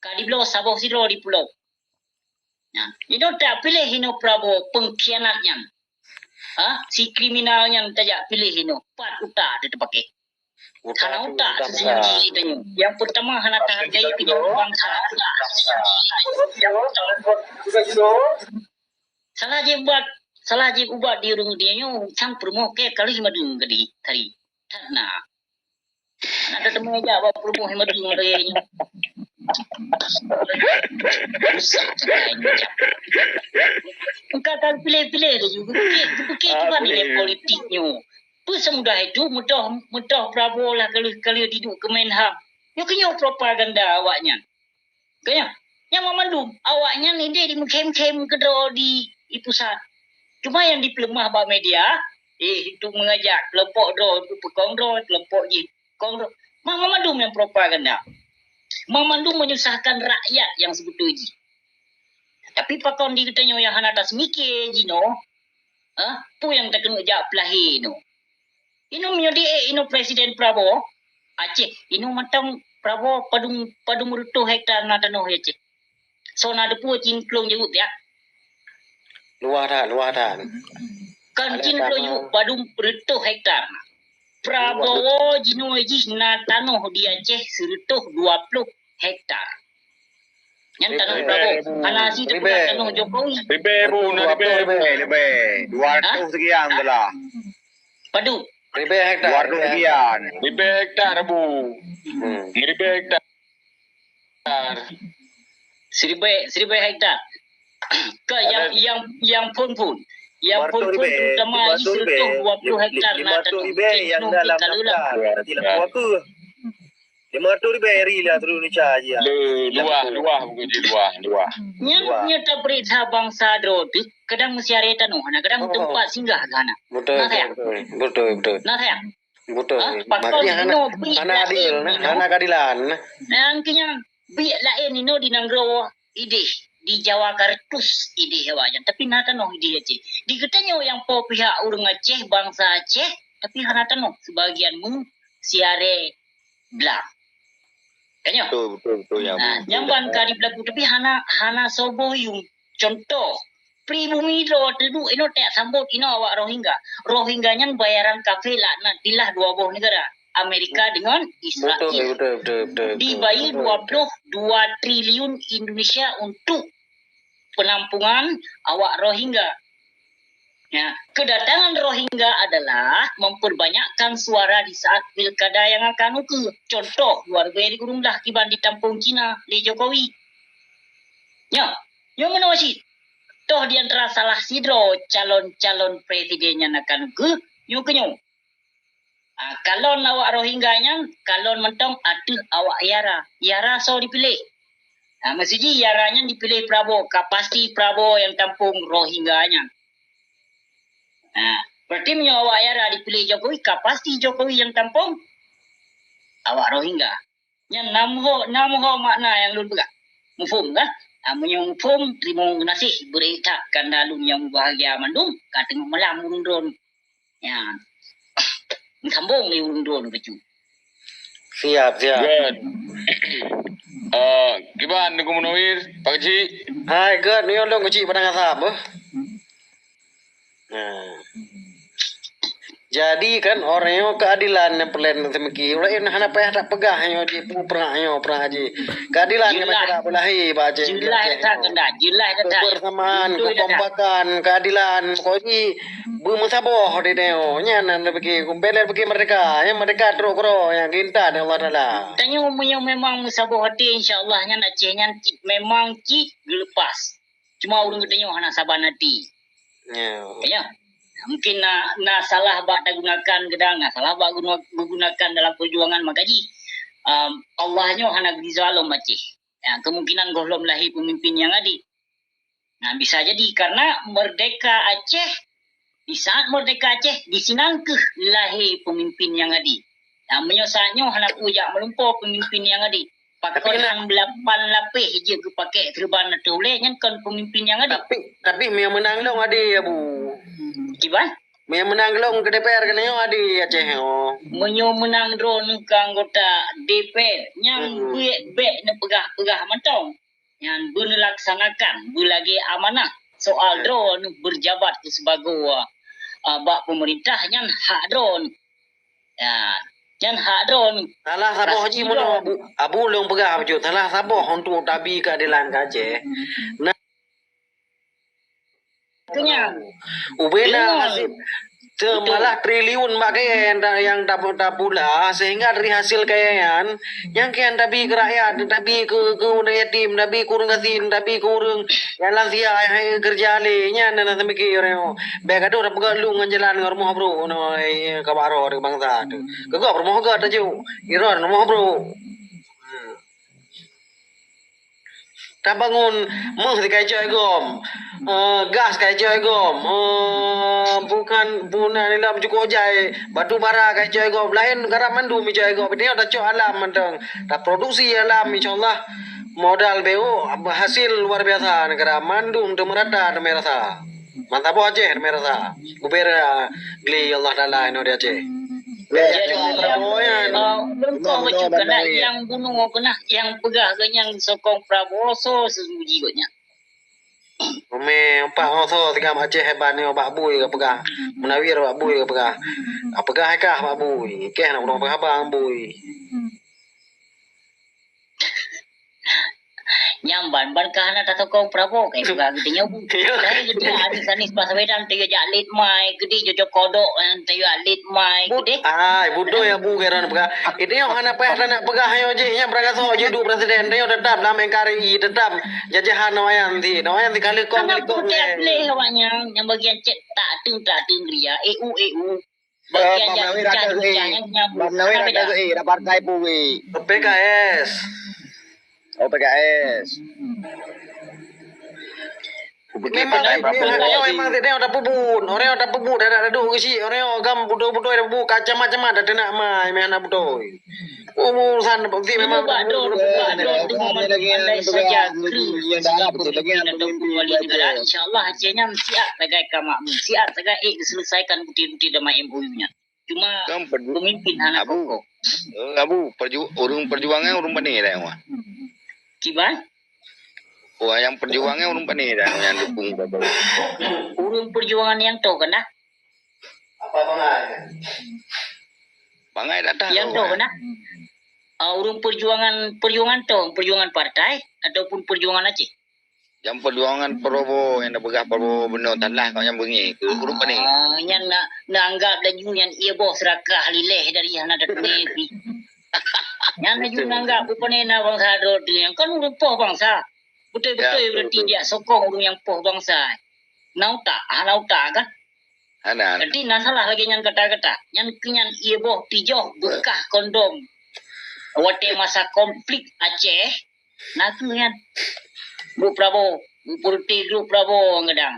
ka dibloe saboh sidroe di pulau. Nah, inoe tapiléh inoe Prabowo pengkhianat nyan. Ha? Si kriminal nyan tajak piléh inoe. Pat utak teuh teupaké. Hana utak seuseujih tanyoe. Nyang peurtama hana tahargai keunyang bansa. Salah jih ubat, salah jih ubat di ureueng dia nyoe sang peurumoh ke kali madeueng gadi tadi. That na. Hana ada teumé jak bak peurumoh madeueng lagèe nyoe. Rusak sagai nyoe. Engka ka piléh-piléh laju. Geupike, geupike kiban nilai politik nyoe. Peue seumudah itu, meudoh, meudoh Prabowo lah ka lheueh, ka lheueh diduek keu Menhan. Nyoe keuh nyoe propaganda awaknyan. Keuh nyoe, nyang mandum awaknyan idéh di meukhém-khém keudroe di, di pusat. Cuma nyang dipeuleumah bak media, eh, untuk mengajak kelompok droe, untuk peukong droe, kelompok jih peukong droe. Mandum nyang propaganda. Mandum menyusahkan rakyat nyang seubeutôi jih. Tapi pakon di geutanyoe nyang hana taseumiké jinoe, ha? Peue nyang takeuneuk jak peulahé nyoe? Inoe meunyoe di, eh, inoe Presiden Prabowo, Aceh, inoe mantong Prabowo padum, padum reutôh hektar na tanoh di Aceh. Soe na teupeue cit plueng jeuet ya? Luwah that, luwah that. Kon cit plueng jeuet, padum reutôh hektar. Prabowo jinoe jih na tanoh di Aceh sireutôh dua ploh hektar. Nyan tanoh Prabowo. Hana si teupeugah tanoh Jokowi. Ribèe bu, na ribèe bu. Ribèe, ribèe. Dua ratus sekian tu lah. Padum? Ribèe hektar. Dua ratus sekian. Ribèe hektar bu. Hmm. Ribèe hektar. Siribèe, siribèe hektar. Ka nyang, nyang, nyang phôn-phôn. Nyang phôn-phôn terutama jih sireutôh dua ploh hektar na tanoh. Lima ratus ribèe nyang dalam daftar. Nanti laku apa? Lima ratus ribèe ri lah seluruh Indonesia je. Luwah, luwah buku jih, luwah, luwah. Nyan, nyan tapeuriksa bansa droe teuh, kadang meusiaré tanoh, nah, kadang teumpat singgah ka hana. Beutôi, beutôi, beutôi. Nah, sayang. Beutôi. Ha? Pakon jinoe bri hana adil, hana keadilan. Nyang keu nyan, bri laén inoe di nanggroe idéh, di Jawa Kartus idéh awaknyan, tapi na tanoh idéh Aceh. Di geutanyoe nyang po pihak ureuëng Aceh, bansa Aceh, tapi hana tanoh sebagian mu siaré blang. Kan nyo? Betul, betul, betul, ya. Nah, nyang ban ka dibeulaku, tapi hana, hana soe boh yuem. Contoh, pribumi droe teuduek inoe tajak sambot inoe awak Rohingya. Rohingya nyan bayaran kafé laknatillah dua boh negara, Amerika dengan Israel. Betul, betul, betul, betul, betul. Dibayar dua puluh dua triliun Indonesia untuk penampungan awak Rohingya. Ya, kedatangan Rohingya adalah memperbanyakkan suara di saat pilkada yang akan ukeue. Contoh, luar biasa di Gurun Blah kiban ditampung Cina lé Jokowi. Nyo, nyo meunoe cit. Toh di antara salah sidroe calon-calon presiden nyang akan ukeue, nyo keunyoe. Ah, kalon awak Rohingya nyan, kalon mantong ateueh awak Yara. Yara soe dipiléh? Ah, meusti jih Yara nyan dipiléh Prabowo, ka pasti Prabowo nyang tampung Rohingya nyan. Ah, berarti meunyoe awak Yara dipiléh Jokowi, ka pasti Jokowi nyang tampung awak Rohingya. Nyan na meuho, na meuho makna nyang lôn peugah. Muphom kah? Ah, meunyoe muphom, teurimong geunaséh, beureukat kanda lôn nyang mubahgia mandum, ka teungoh malam ureuëng droeneuh. Nyan. Sambong lé ureuëng droeneuh bacut. Siap, siap. Good. Eh, kiban Teungku Munawir, Pak Keuchik? Hai, good. Nyoe lôn Keuchik Padang Asam, beuh. Nah. Jadi kan, orang nyoe keadilan nyang peulen seumiki. Ulôn hana payah tapeugah nyoe jih, peue prang nyoe, prang jih. Keadilan nyang masyarakat beulahi bak Aceh. Jeulaih that keunan, jeulaih that. Kebersamaan, kekompakan, keadilan. Pokok jih beumeusaboh di nyoe. Nyan na pike, kumpéle pike merdeka. Nyang merdeka trok keudroe, nyang geuintat Allah Taala. Tanyoe meunyoe memang meusaboh até, insya Allah nyan Aceh nyan cit, memang cit geuleupas. Cuma ureuëng geutanyoe hana saban até. Ya. Ya. Mungkin na, na salah bak tagunakan geudang, na salah bak guna, geugunakan dalam perjuangan, maka jih, um, Allah nyoe hana geuri zalom Aceh. Ya, kemungkinan gohlom lahé pemimpin nyang adé. Nah, bisa jadi karena merdeka Aceh, di saat merdeka Aceh, di sinan keuh lahé pemimpin nyang adé. Nah, meunyoe saat nyoe hana peue jak meulumpo pemimpin nyang adé. Pakon nyang belapan lapéh jeuet geupakèk seureuban ateueh ulèe nyan kon peumimpin nyang adé. Tapi, tapi meunyoe meunang lôn adé, Abu. Kiban? Meunyoe meunang lôn keu D P R keunoe adé Aceh nyoe. Meunyoe meunang droeneuh keu anggota D P R, nyang bèk-bèk neupeugah-peugah mantong. Nyan beuneulaksanakan beulagèe amanah. Soal droeneuh beujabat keu sibagoe, ah, bak peumeurintah nyan hak droeneuh. Ya, nyan hak droeneuh. Salah saboh jih meunurot Abu, Abu lôn peugah bacut, salah saboh untuk tabi keadilan keu Aceh. Nah, ubena hasil malah triliun bak kayèe nyang tapula, sehingga dari hasil kayèe nyan, nyang kayèe tabi keu rakyat, tabi keu, keu ureueng yatim, tabi keu ureueng gasien, tabi keu ureueng nyang lansia, hai keureuja lé, nyan na teumiki ureueng. Bèk gadoh tapeugah lôn ngon jalan ngon rumoh brôk nyoe, eh, ka bak droe bansa teuh. Keu gob rumoh gèt teuh, iron rumoh brôk. Tabangun méuh ka icok gom, eh, gas ka icok gom, eh, bukan, bukan dalam cukup jai, batu bara ka icok gom, laén karab mandum icok gom. Nyoe tacok alam mantong, taproduksi alam, insya Allah modal beu hasil luar biasa, negara mandum teumeurata, teumeurasa. Mantap boh Aceh, pemirsa. Ubé glé Allah Taala inoe di Aceh. Jadi, Prabowo nyan. Eh, lôn koh bacut keunan nyang bunoe keunan, nyang peugah keu nyang sokong Prabowo, soe seuuji gobnyan. Umi, empat soe tinggai Aceh hebat nyoe bak bui ka peugah. Munawir bak bui ka peugah. Ka peugah hai kah bak bui. Keh na ureueng peugah bang bui. Nyan ban, ban ka hana tasokong Prabowo, kai peugah geutanyoe bu. Iya. Kai geutanyoe Anies, Anies Baswedan teuh jak lét mai, geutanyoe cocok kodok, eh, teuh jak lét mai, geutanyoe. Ai, budoi ya bu, kira peugah. Itu yang hana payah nak peugah ayo jih, yang berangkat soh jih duek presiden, dia tetap dalam N K R I, tetap jajahan nelayan ti, nelayan ti kali kong, kali kong. Hana putih leh awak nyan, yang bagian cek tak tu, tak tu ria, E U, E U. Bagian Bang Nawir ada eh. Bang Nawir ada eh, ada partai pun weh. P K S. Oh, P K S. Memang, memang, orang memang tidak ada pebun, orang ada pebun, ada duduk ke si, orang agam betul-betul ada pebun, kacamata-macam ada ternak mai, memang ada betul. Urusan penting memang bak dot, bak dot tu memang andai saja kru ataupun wali negara, insya-Allah Aceh nyan siap sagai ka makmur, siap sagai eh diselesaikan butir-butir dalam M O U nya. Cuma kan perju-, pemimpin hana Abu. Kokoh. Eh, Abu, perju-, ureuëng perjuangan ureuëng pane dah wah. Kiban? Wah, yang perjuangan ureuëng pane dah yang dukung Prabowo. Ureuëng perjuangan yang toh kan dah? Apa bangai? Bangai dah tahu. Yang toh kan dah? Ah, ureuëng perjuangan, perjuangan toh, perjuangan partai ataupun perjuangan Aceh? Nyang perjuangan Prabowo, nyang na peugah Prabowo bunoe salah, kau nyang beungéh keu ureuëng pane. Ah, nyan na, na anggap laju nyan ié boh seurakah lileh dari hana teumé pi. Nyan laju na anggap ureuëng pane na bansa droe tu nyang kan ureuëng poh bansa. Beutôi-beutôi berarti dia sokong ureuëng nyang poh bansa. Na utak, hana utak kan? Hana. Jadi na salah lagée nyan kata-kata. Nyan keu nyan ié boh pijoh beukah kondom. Watée masa konflik Aceh, na keu nyan. Grup Prabowo, grup politik grup Prabowo ngeudang.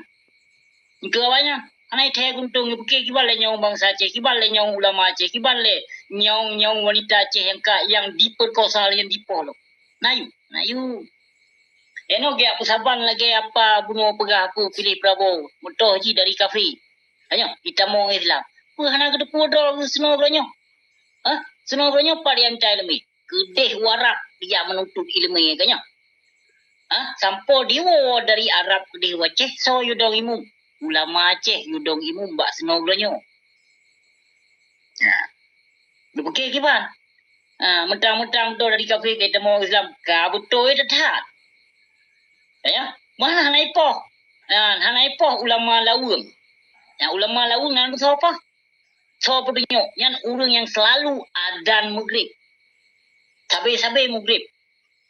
Keu awaknyan, hana ithée guntong, ibuke kiban lé nyawöng bansa Aceh, kiban lé nyawöng ulama Aceh, kiban lé nyawöng-nyawöng wanita Aceh nyang ka, nyang diperkosa lé nyang dipoh lom. Na yue, na yue. Eno geuyak peusaban lagée apa bunoe peugah peue piléh Prabowo, meutoh jih dari kafé. Tanyoe, itamong Islam. Peue hana geuteupeue droe seunoe geutanyoe? Hah? Seunoe geutanyoe pat nyang cai leumeh? Keudeh u Arab dijak meununtut iéleumé geutanyoe. Hah? Sampoe diwoe dari Arab keudeh u Aceh, soe yue dong imum? Ulama Aceh yue dong imum bak seunoe geutanyoe. Nah, neupiké kiban? Ah, mentang-mentang droe dari kafé ka itamong Islam, ka beutôi that-that. Ya, mana hana ipoh? Ah, hana ipoh ulama laweueng. Ya, ulama laweueng nan soe pah? Soe peutunyok? Nyan ureuëng nyang selalu adan Maghrib. Sabe-sabe Maghrib.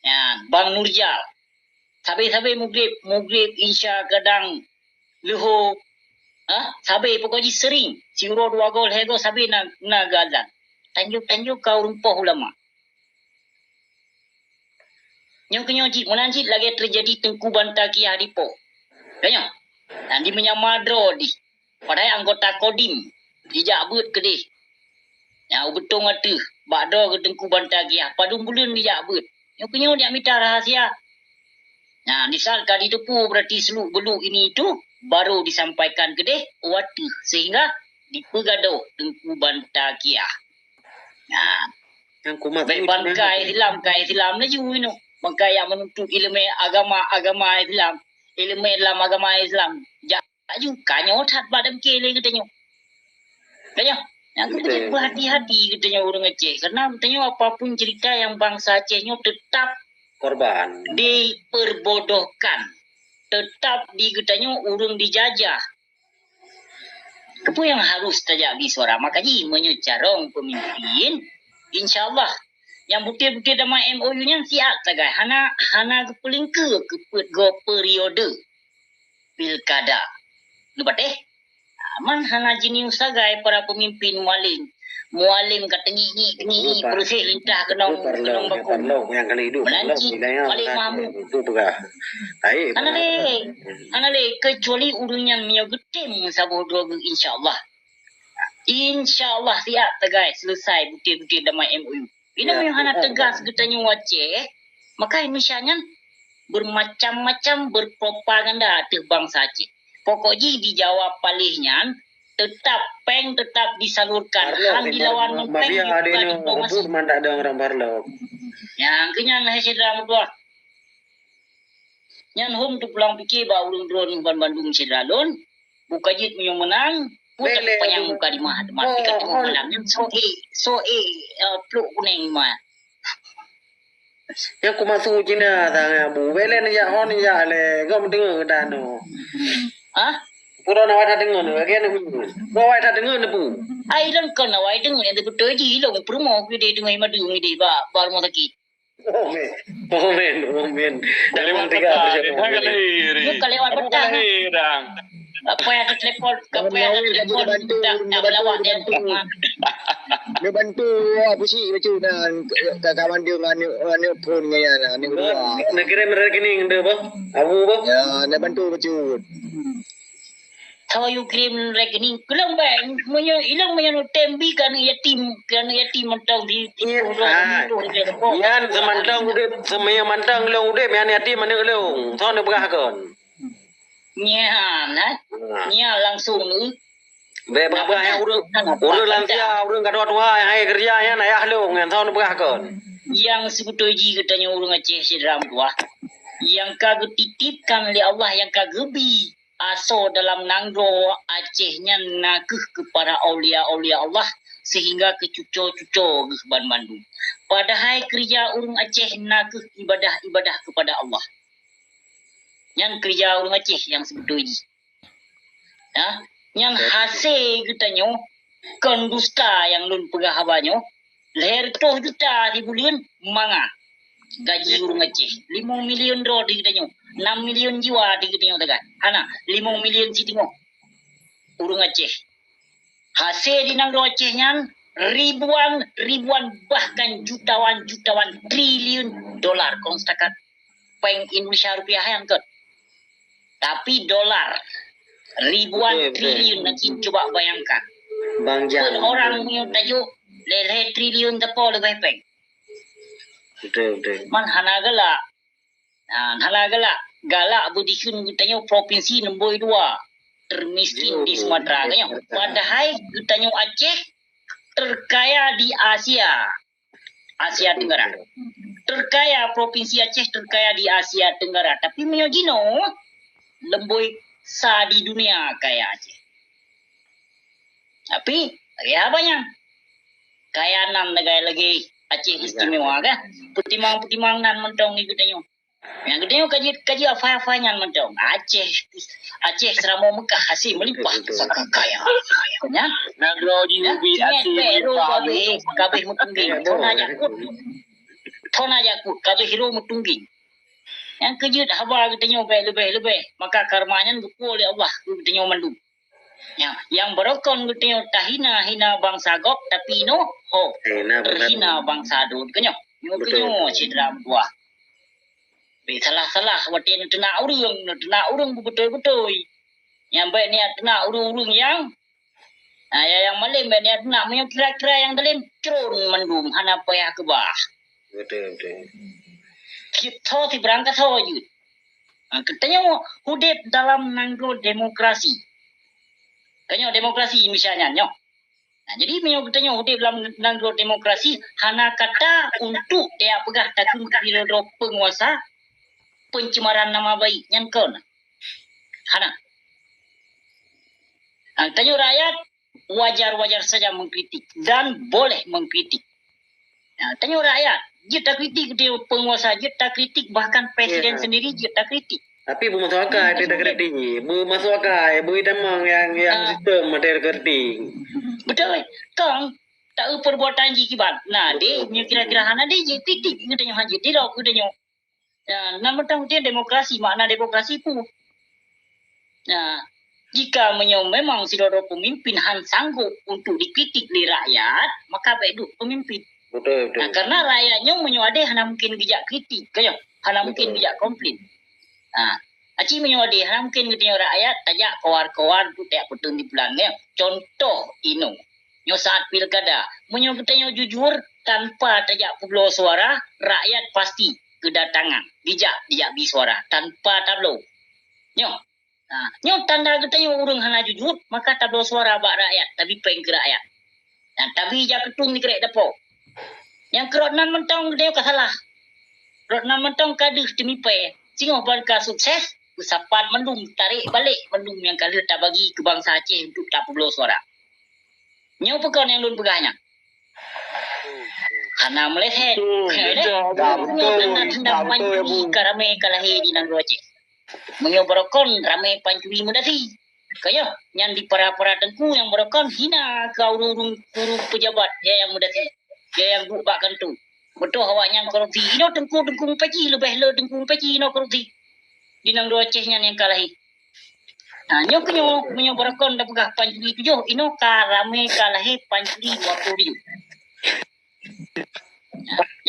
Ya, Bang Nurjal. Sabe-sabe Maghrib, Maghrib, Isya, kadang leuhô. Ha? Sabe pokok jih sering. Siuroe dua goe, lhée goe sabe na, na geuadan. Tanjong-tanjong ka ureuëng poh ulama. Nyoe keunyoe cit, meunan cit lagée teujadi Teungku Banta Kiah dipoh. Tanyoe, dan di meunyama droe dih. Padahai anggota Kodim dijak beuet keudeh. Nyang u beutông ateueh, bak droe geuh Teungku Banta Kiah, padum buleuen dijak beuet. Nyoe keunyoe dijak mita rahasia. Nah, di saat ka jiteupeue berarti seluk beluk ini itu baru disampaikan keudeh u ateueh sehingga dipeugadôh Teungku Banta Kiah. Nah, nyang kumat bangkai Islam, kai Islam laju inoe. Bangkai nyang meununtut iéleumé agama, agama Islam, iéleumé lam agama Islam. Jak laju ka nyoe that bak damke lé geutanyoe. Tanyoe, nyang keuh beujeuet beuhati-hati geutanyoe ureuëng Aceh, karena geutanyoe apapun cerita nyang bansa Aceh nyoe tetap korban, diperbodohkan, tetap di geutanyoe ureuëng dijajah. Keupeue nyang harus tajak bi suara? Maka jih meunyoe carông peumimpin, insya Allah nyang butir-butir dalam M O U nyan siat sagai, hana, hana geupeulingkeue keu peuet goe periode pilkada. Neupatéh? Man hana jiniu sagai para peumimpin mualim. Mualim ka teungiek-ngiek, teungiek-ngiek, peureuséh lintah keunong, keunong baku. Meunan cit Malik Mahmud. Hana lé, hana lé, keucuali ureuëng nyan meunyoe geutem saboh droe geuh, insya Allah. Insya Allah siat sagai seuleusai butir-butir dalam M O U. Inoe meunyoe hana teugas geutanyoe Aceh, maka Indonesia nyan bermacam-macam berpropaganda ateueh bansa Aceh. Pokok jih di Jawa paléh nyan tetap péng tetap disalurkan, han dilawan ngon péng dibuka diplomasi. Nyang keu nyan hai syedara meutuah. Nyan hom teupulang pike bak ureuëng droeneuh ban bandum syedara lôn. Buka jeuet meunyoe meunan, peue tapanyang muka dimah teuma tika teuma malam nyan soe, soe, eh, pluk kuneng ma. Nyang kumasu Cina tangai Abu. Belen jak hon jak le, gom deungoe tanoh. Hah? Pura nawai that deungoe ni, lagi ni. Nawai that deungoe ni, Bu. Ai lôn kon nawai deungoe ni, beutôi jih lôn peurumoh gede deungoe madu gede ba, ba rumah sakit. Momen, momen, momen. Dah lewat tiga petang, dah lewat petang. Dah lewat petang. Apa yang tertelepon, apa yang tertelepon, tak, tak melawan dia. Neubantu Abusyik bacut dan ka, ka mandum aneuk, aneuk phon ngon nyan, aneuk dua. Neukirém rekening tu, boh? Abu, boh? Ya, neubantu bacut. Soe yue kirém rekening? Keu lôn bèk, meunyoe ilôn meunyoe neutem bi keu aneuk yatim, keu aneuk yatim mantong di, di. Nyan seumantong udép, seumantong lôn udép, nyan yatim aneuk lôn. Soe neupeugah kon? Nyan, ha? Nyan langsung ni. Bèk peugah-peugah nyang ureueng, ureueng lansia, ureueng ka tuha-tuha nyang hai keureuja nyan ayah lôn, nyan soe neupeugah kon? Nyang sibeutôi jih geutanyoe ureueng Aceh syedara meutuwah, nyang ka geutitipkan lé Allah, nyang ka geubi asoe dalam nanggroe Aceh nyan nakeuh keu para aulia-aulia Allah, seuhingga keu cuco-cuco geuh banmandum. Padahai keureuja ureueng Aceh nakeuh ibadah-ibadah keupada Allah. Nyan keureuja ureueng Aceh nyang sibeutôi jih. Ya, nyan hasé geutanyoe kon dusta nyang lôn peugah haba nyoe, lhèe reutôh juta sibuleuen mangat gaji ureueng Aceh, limong milion droe di geutanyoe, nam milion jiwa di geutanyoe sagai. Hana, limong milion siteungoh ureueng Aceh. Hasé di nanggroe Aceh nyan ribuan, ribuan bahkan jutawan, jutawan triliun dolar kon setakat péng Indonesia rupiah nyan kon. Tapi dolar ribuan triliun, nanti cuba bayangkan. Bang Jan. Pun orang meunyoe tajok lhèe-lhèe triliun teupeu leubeh péng. Betul, betul. Man hana galak. Nah, hana galak. Galak beudikheun geutanyoe provinsi nombor dua termiskin di Sumatera, kan nyoe. Padahai geutanyoe Aceh terkaya di Asia. Asia Tenggara. Terkaya, provinsi Aceh terkaya di Asia Tenggara. Tapi meunyoe jinoe, leumboi sa di dunia kaya Aceh. Tapi, lagèe haba nyan. Kaya nan lagèe-lagèe Aceh istimewa, kan? Peutimang-peutimang nan mantong di geutanyoe. Nyang geutanyoe ka jeuet, ka jeuet afai-afai nyan mantong. Aceh, Aceh seuramoe Meukah hasé meulimpah. Betul, betul. Saka kaya, kaya. Nyan. Nanggroe jih ubit hasé meulimpah. Ka abéh, ka abéh meutunggeng. Thon na jakot. Thon na jakot, ka abéh hireuen meutunggeng. Nyang keu jeuet haba geutanyoe bèk leubeh-leubeh. Maka karma nyan geupeue lé Allah keu geutanyoe mandum. Ya, nyang beurukon geutanyoe tahina-hina bansa gob, tapi inoe, ho, terhina bansa droe. Keu nyoe, nyoe keu nyoe, syedara meutuwah. Bèk salah-salah watèe neuteunak ureueng, neuteunak ureueng beubeutôi-beutôi. Nyang bèk niat teunak ureueng-ureueng nyang, ha, nyang, nyang malém bèk niat teunak. Meunyoe kira-kira nyang dalem, cron mandum, hana payah keubah. Betul, betul. Cit tho sibrang ka tho jeuet. Ha, geutanyoe udép dalam nanggroe demokrasi. Tanyoe demokrasi Indonesia nyan nyoe. Nah, jadi meunyoe geutanyoe udép lam nanggroe demokrasi, hana kata untuk tajak peugah takheun keu sidroe peunguasa pencemaran nama baik nyan kon. Hana. Nah, tanyoe rakyat wajar-wajar saja mengkritik dan boleh mengkritik. Nah, tanyoe rakyat, jeuet takritik di peunguasa, jeuet takritik bahkan presiden sendiri jeuet takritik. Tapi beumasôk akai, hmm, takritik. Beumasôk akai, beuitamong nyang, nyang sistem materi kerti. Betul. Kang, tak eu perbuatan jih kiban. Nah, deh, nyoe kira-kira hana deh jih kritik geutanyoe hana jih, tidak geutanyoe. Nah, nan mantong dia demokrasi, makna demokrasi pun. Nah, jika meunyoe memang sidroe pemimpin han sanggup untuk dikritik lé rakyat, maka bèk duek pemimpin. Betul, betul. Nah, karena rakyat nyoe meunyoe adé hana mungkin geujak kritik, ka nyoe? Hana mungkin geujak komplain. Nah, aci meunyoe adé hana mungkin geutanyoe rakyat tajak kawar-kawar untuk tajak peuteun di pulan, ya. Contoh inoe, nyoe saat pilkada, meunyoe geutanyoe jujur tanpa tajak peubloe suara, rakyat pasti keudatangan, dijak, dijak bi suara tanpa tabloe. Nyoe, nah, nyoe tanda geutanyoe ureueng hana jujur, maka tabloe suara bak rakyat, tabi péng keu rakyat. Dan tabi jak keutung di krek dapo. Nyang keurot nan mantong geutanyoe ka salah. Rot nan mantong ka deuh teumipée, singoh ban ka sukses, beusapat mandum, tarek balek mandum nyang ka lheueh tabagi keu bansa Aceh untuk tapeubloe suara. Nyoe peue kon nyang lôn peugah nyan? Hana meuleset. Betul, betul, betul. Hana teuntang pancuri ka ramé ka lahé di nanggroe Aceh. Meunyoe barokon ramé pancuri meudasi. Ka nyoe, nyan di para-para teungku nyang barokon hina keu ureueng-ureueng guru pejabat nyang meudasi. Nyang duek bak kantô. Beutôi awaknyan korupsi. Inoe teungku-teungku mupeci leubeh le teungku mupeci inoe korupsi. Di nanggroe Aceh nyan nyang ka lahé. Ha, nyoe keuh nyoe, meunyoe beureukan tapeugah Pancuri tujoh, inoe ka ramé ka lahé Pancuri dua puluh tujoh.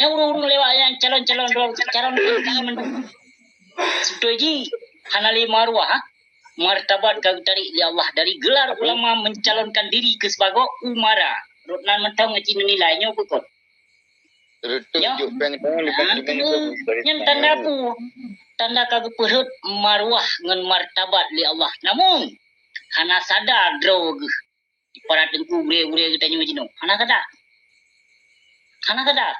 Nyang ureuëng-ureuëng lewat nyang calon-calon droe, calon Pancuri mandum. Sutôi jih hana lé maruah, ha? Martabat ka geutarék lé Allah dari gelar ulama mencalonkan diri keu sibagoe umara. Rot nan mantong ngon cit nilai nyoe bukon. Reutôh jok péng tangan, leubeh nyan tanda peue? Tanda ka geupeurhot maruah ngon martabat lé Allah. Namun, hana sadar droe geuh. Para teungku gurée-gurée geutanyoe jinoe. Hana sadar. Hana sadar.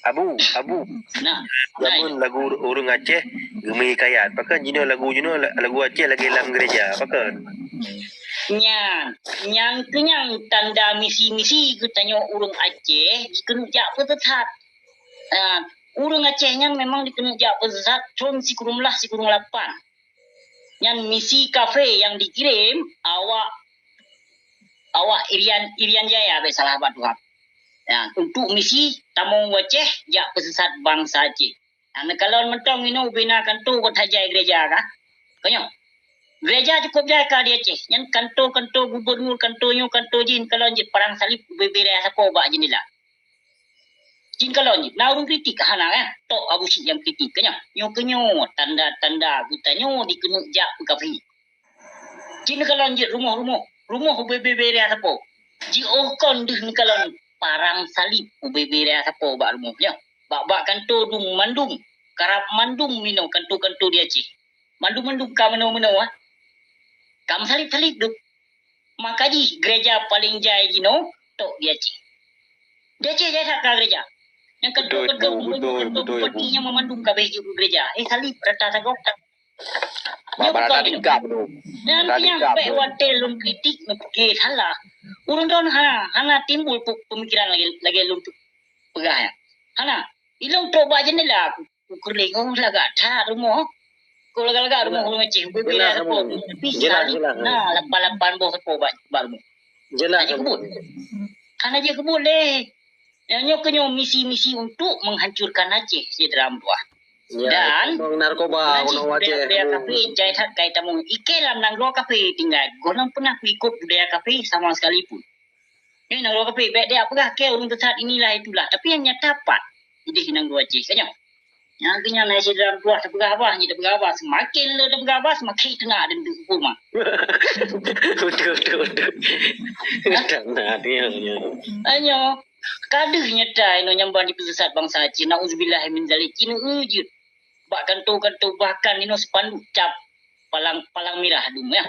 Abu, Abu. Nah, nah, lamun lagu ureuëng Aceh geumeuhikayat. Pakon jinoe lagu jinoe, lagu Aceh lagée lam gereja. Pakon? Nyan, nyan keuh nyang tanda misi-misi geutanyoe ureuëng Aceh dikeuneuk jak peusesat. Ah, ureuëng Aceh nyan memang dikeuneuk jak peusesat thon sikureueng blah sikureueng lapan. Nyan misi kafé nyang dikirém awak, awak Irian, Irian Jaya, bék salah bak Tuhan. Ya, untuk misi tamong u Aceh jak peusesat bansa Aceh. Nah, neukalon mantong inoe ubena kanto buet hajai gereja ka. Konyoe. Gereja cukup jai ka di Aceh. Nyan kanto-kanto gubernur, kanto nyoe, kanto jih, neukalon jeuet parang salib ubé-bé raya sapo bak jeundela. Jih neukalon jeuet. Na ureuëng kritik hana, eh? Tok Abu Syik nyang kritik. Konyoe. Nyoe keunyoe tanda-tanda geutanyoe dikeuneuk jak peukafé. Cit neukalon jeuet rumoh-rumoh, rumoh ubé-bé raya sapo. Jiôh kon deuh neukalon parang salib ubé-bé raya sapo bak rumoh nyoe. Bak-bak kanto dum mandum, karab mandum minoe kanto-kanto di Aceh. Mandum-mandum ka meunoe-meunoe, ah. Ka meusalib-salib dum. Maka jih gereja paleng jai jinoe tok di Aceh. Di Aceh jai that ka gereja. Nyang kanto-kanto bupati nyang meumandum ka béh jeuet gereja. Eh, salib rata sagoe. Nyoe bukon nyoe. Dan nyang bék watée lôn kritik, meuke salah. Ureuëng droen hana, hana timbul pe-, peumikiran lagée, lagée lôn pe-, peugah nyan. Hana. Ilôn trok bak jeundela, ku, ku keureuleng, oh, lagak that rumoh. Ku lagak-lagak rumoh ureuëng Aceh, bubé raya sapo. Tapi salib na lapan-lapan boh sapo bak, bak rumoh. Hana jikeubuet. Hana jikeubuet lé. Nyang nyoe keunyoe misi-misi untuk menghancurkan Aceh, syedara meutuah. Dan narkoba, budaya kafé jai that ka itamong. Ikei lam nanggroe kafé tinggai, gohlom peunah kuikot budaya kafé sama sekalipun. Nyoe nanggroe kafé, bék deuh peugah keu ureuëng teusat inilah itulah. Tapi nyang nyata pat ideh nanggroe Aceh, ka nyoe. Nyang keu nyan na syedara meutuah tapeugah haba, nyoe tapeugah haba, seumaken le tapeugah haba, seumaken teunga deundeuk puma. Betul, betul, betul. Teunga dia, dia. Nyoe, ka deuh nyata inoe nyang ban jipeusesat bansa Aceh. Nauzubillah min zalik. Cit neueu jeuet. Bak kanto-kanto bahkan inoe seupanduk cap palang, palang mirah dum, ya.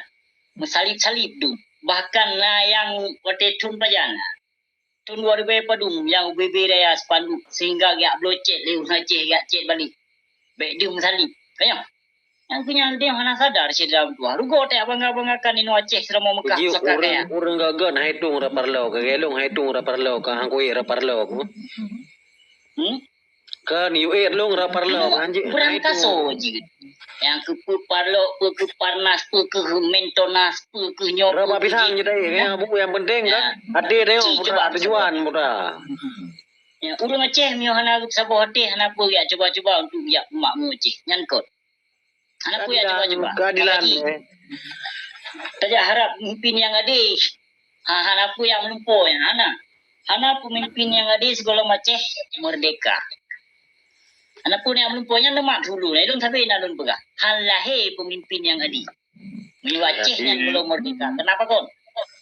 Meusalib-salib dum. Bahkan na nyang watée thon pajan. Thon dua ribée padum nyang ubé-bé raya seupanduk sehingga geujak bloe cét lé ureuëng Aceh geujak cét balik. Bék deuh meusalib. Ka nyoe. Nyang keu nyan deuh hana sadar syedara meutuah. Rugoe teuh bangga-banggakan inoe Aceh seuramoe Meukah saka kaya. Ureuëng gagah hai tueng rap parlo, gagah lôn hai tueng rap parlo, ka hang kuék rap parlo. Hmm? Kan, U S lôn rap parlo, anjing. Kurang kaso jih. Nyang keu peue parlo, peue keu parnas, peue keu mentonas, peue keu nyoe, rap peue keu pisang jih. Jih dai, ya, buku yang penting kan. Ya. Ada deh, ci, buta, cuba tujuan, buta. Ya, ureuëng Aceh meunyoe hana saboh até, hana peue jak cuba-cuba untuk jak makmu Aceh. Nyan kot. Hana peue jak cuba-cuba. Keadilan, keadilan, eh. Tajak harap pemimpin nyang adé. Ha, hana peue nyang meulumpoe nyan, hana. Hana pemimpin nyang adé sigohlom Aceh merdeka. Hana peue nyang meulumpoe nyan, lemak dulu. Nah, lôn sabe na lôn peugah. Han lahé pemimpin nyang adé. Meunyoe Aceh nyan belum merdeka. Kenapa kon?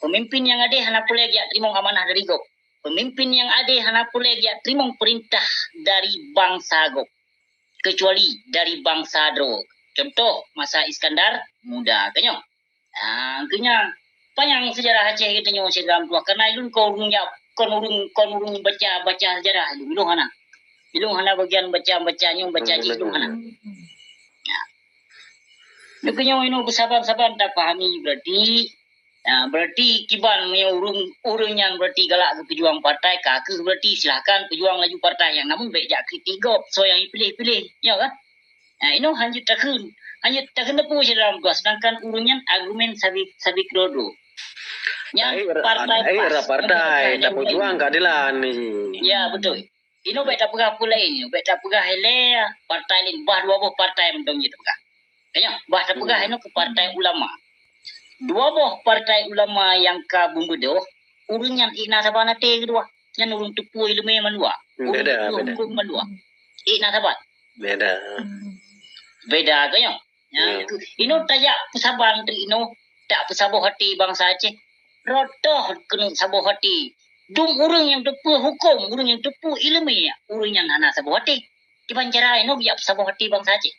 Pemimpin nyang adé hana peureulée jak teurimong amanah dari gob. Pemimpin nyang adé hana peureulée jak teurimong peurintah dari bansa gob. Kecuali dari bansa droe. Contoh, masa Iskandar Muda, ka nyoe. Ah, keu nyan, panyang sejarah Aceh geutanyoe syedara meutuah. Karena ilôn kon ureuëng jak, kon ureuëng, kon ureuëng baca, baca sejarah ilôn, ilôn hana. Ilôn hana bagian baca, baca nyoe, baca jih, ilôn hana. Ya. Nyoe keu nyoe inoe beusaban-saban tapahami berarti. Ya, berarti kiban meunyoe ureuëng, ureuëng nyan berarti galak geupeujuang partai, ka kheueh berarti silahkan peujuang laju partai nyang, namun bék jak kritik gob, soe nyang jipiléh-piléh, nyoe kan? Nah, inoe hanjeuet takheun, hanjeuet takheun teupeu syedara meutuah, sedangkan ureuëng nyan argumen sabe, sabe keudroe-droe. Nyan partai, partai, tapeujuang keadilan ni. Ya, betul. Inoe bék tapeugah peue laén, inoe bék tapeugah ilée partai laén, bah dua boh partai mantong jih tapeugah. Ka nyoe, bah tapeugah inoe keu partai ulama. Dua boh partai ulama nyang ka beumeudoh, ureuëng nyan ék na saban até keudua. Nyan ureuëng teupeue iéleumé mandua. Ureuëng teupeue huköm mandua. Ék na saban. Beda. Beda ke nyoe? Ya, hmm. Inoe tajak peusaban teuh inoe, tak peusaboh até bansa Aceh. Rotoh keuneuk saboh até. Dum ureuëng nyang teupeue huköm, ureuëng nyang teupeue iéleumé, ureuëng nyan hana saboh até. Kiban cara inoe bijak peusaboh até bansa Aceh.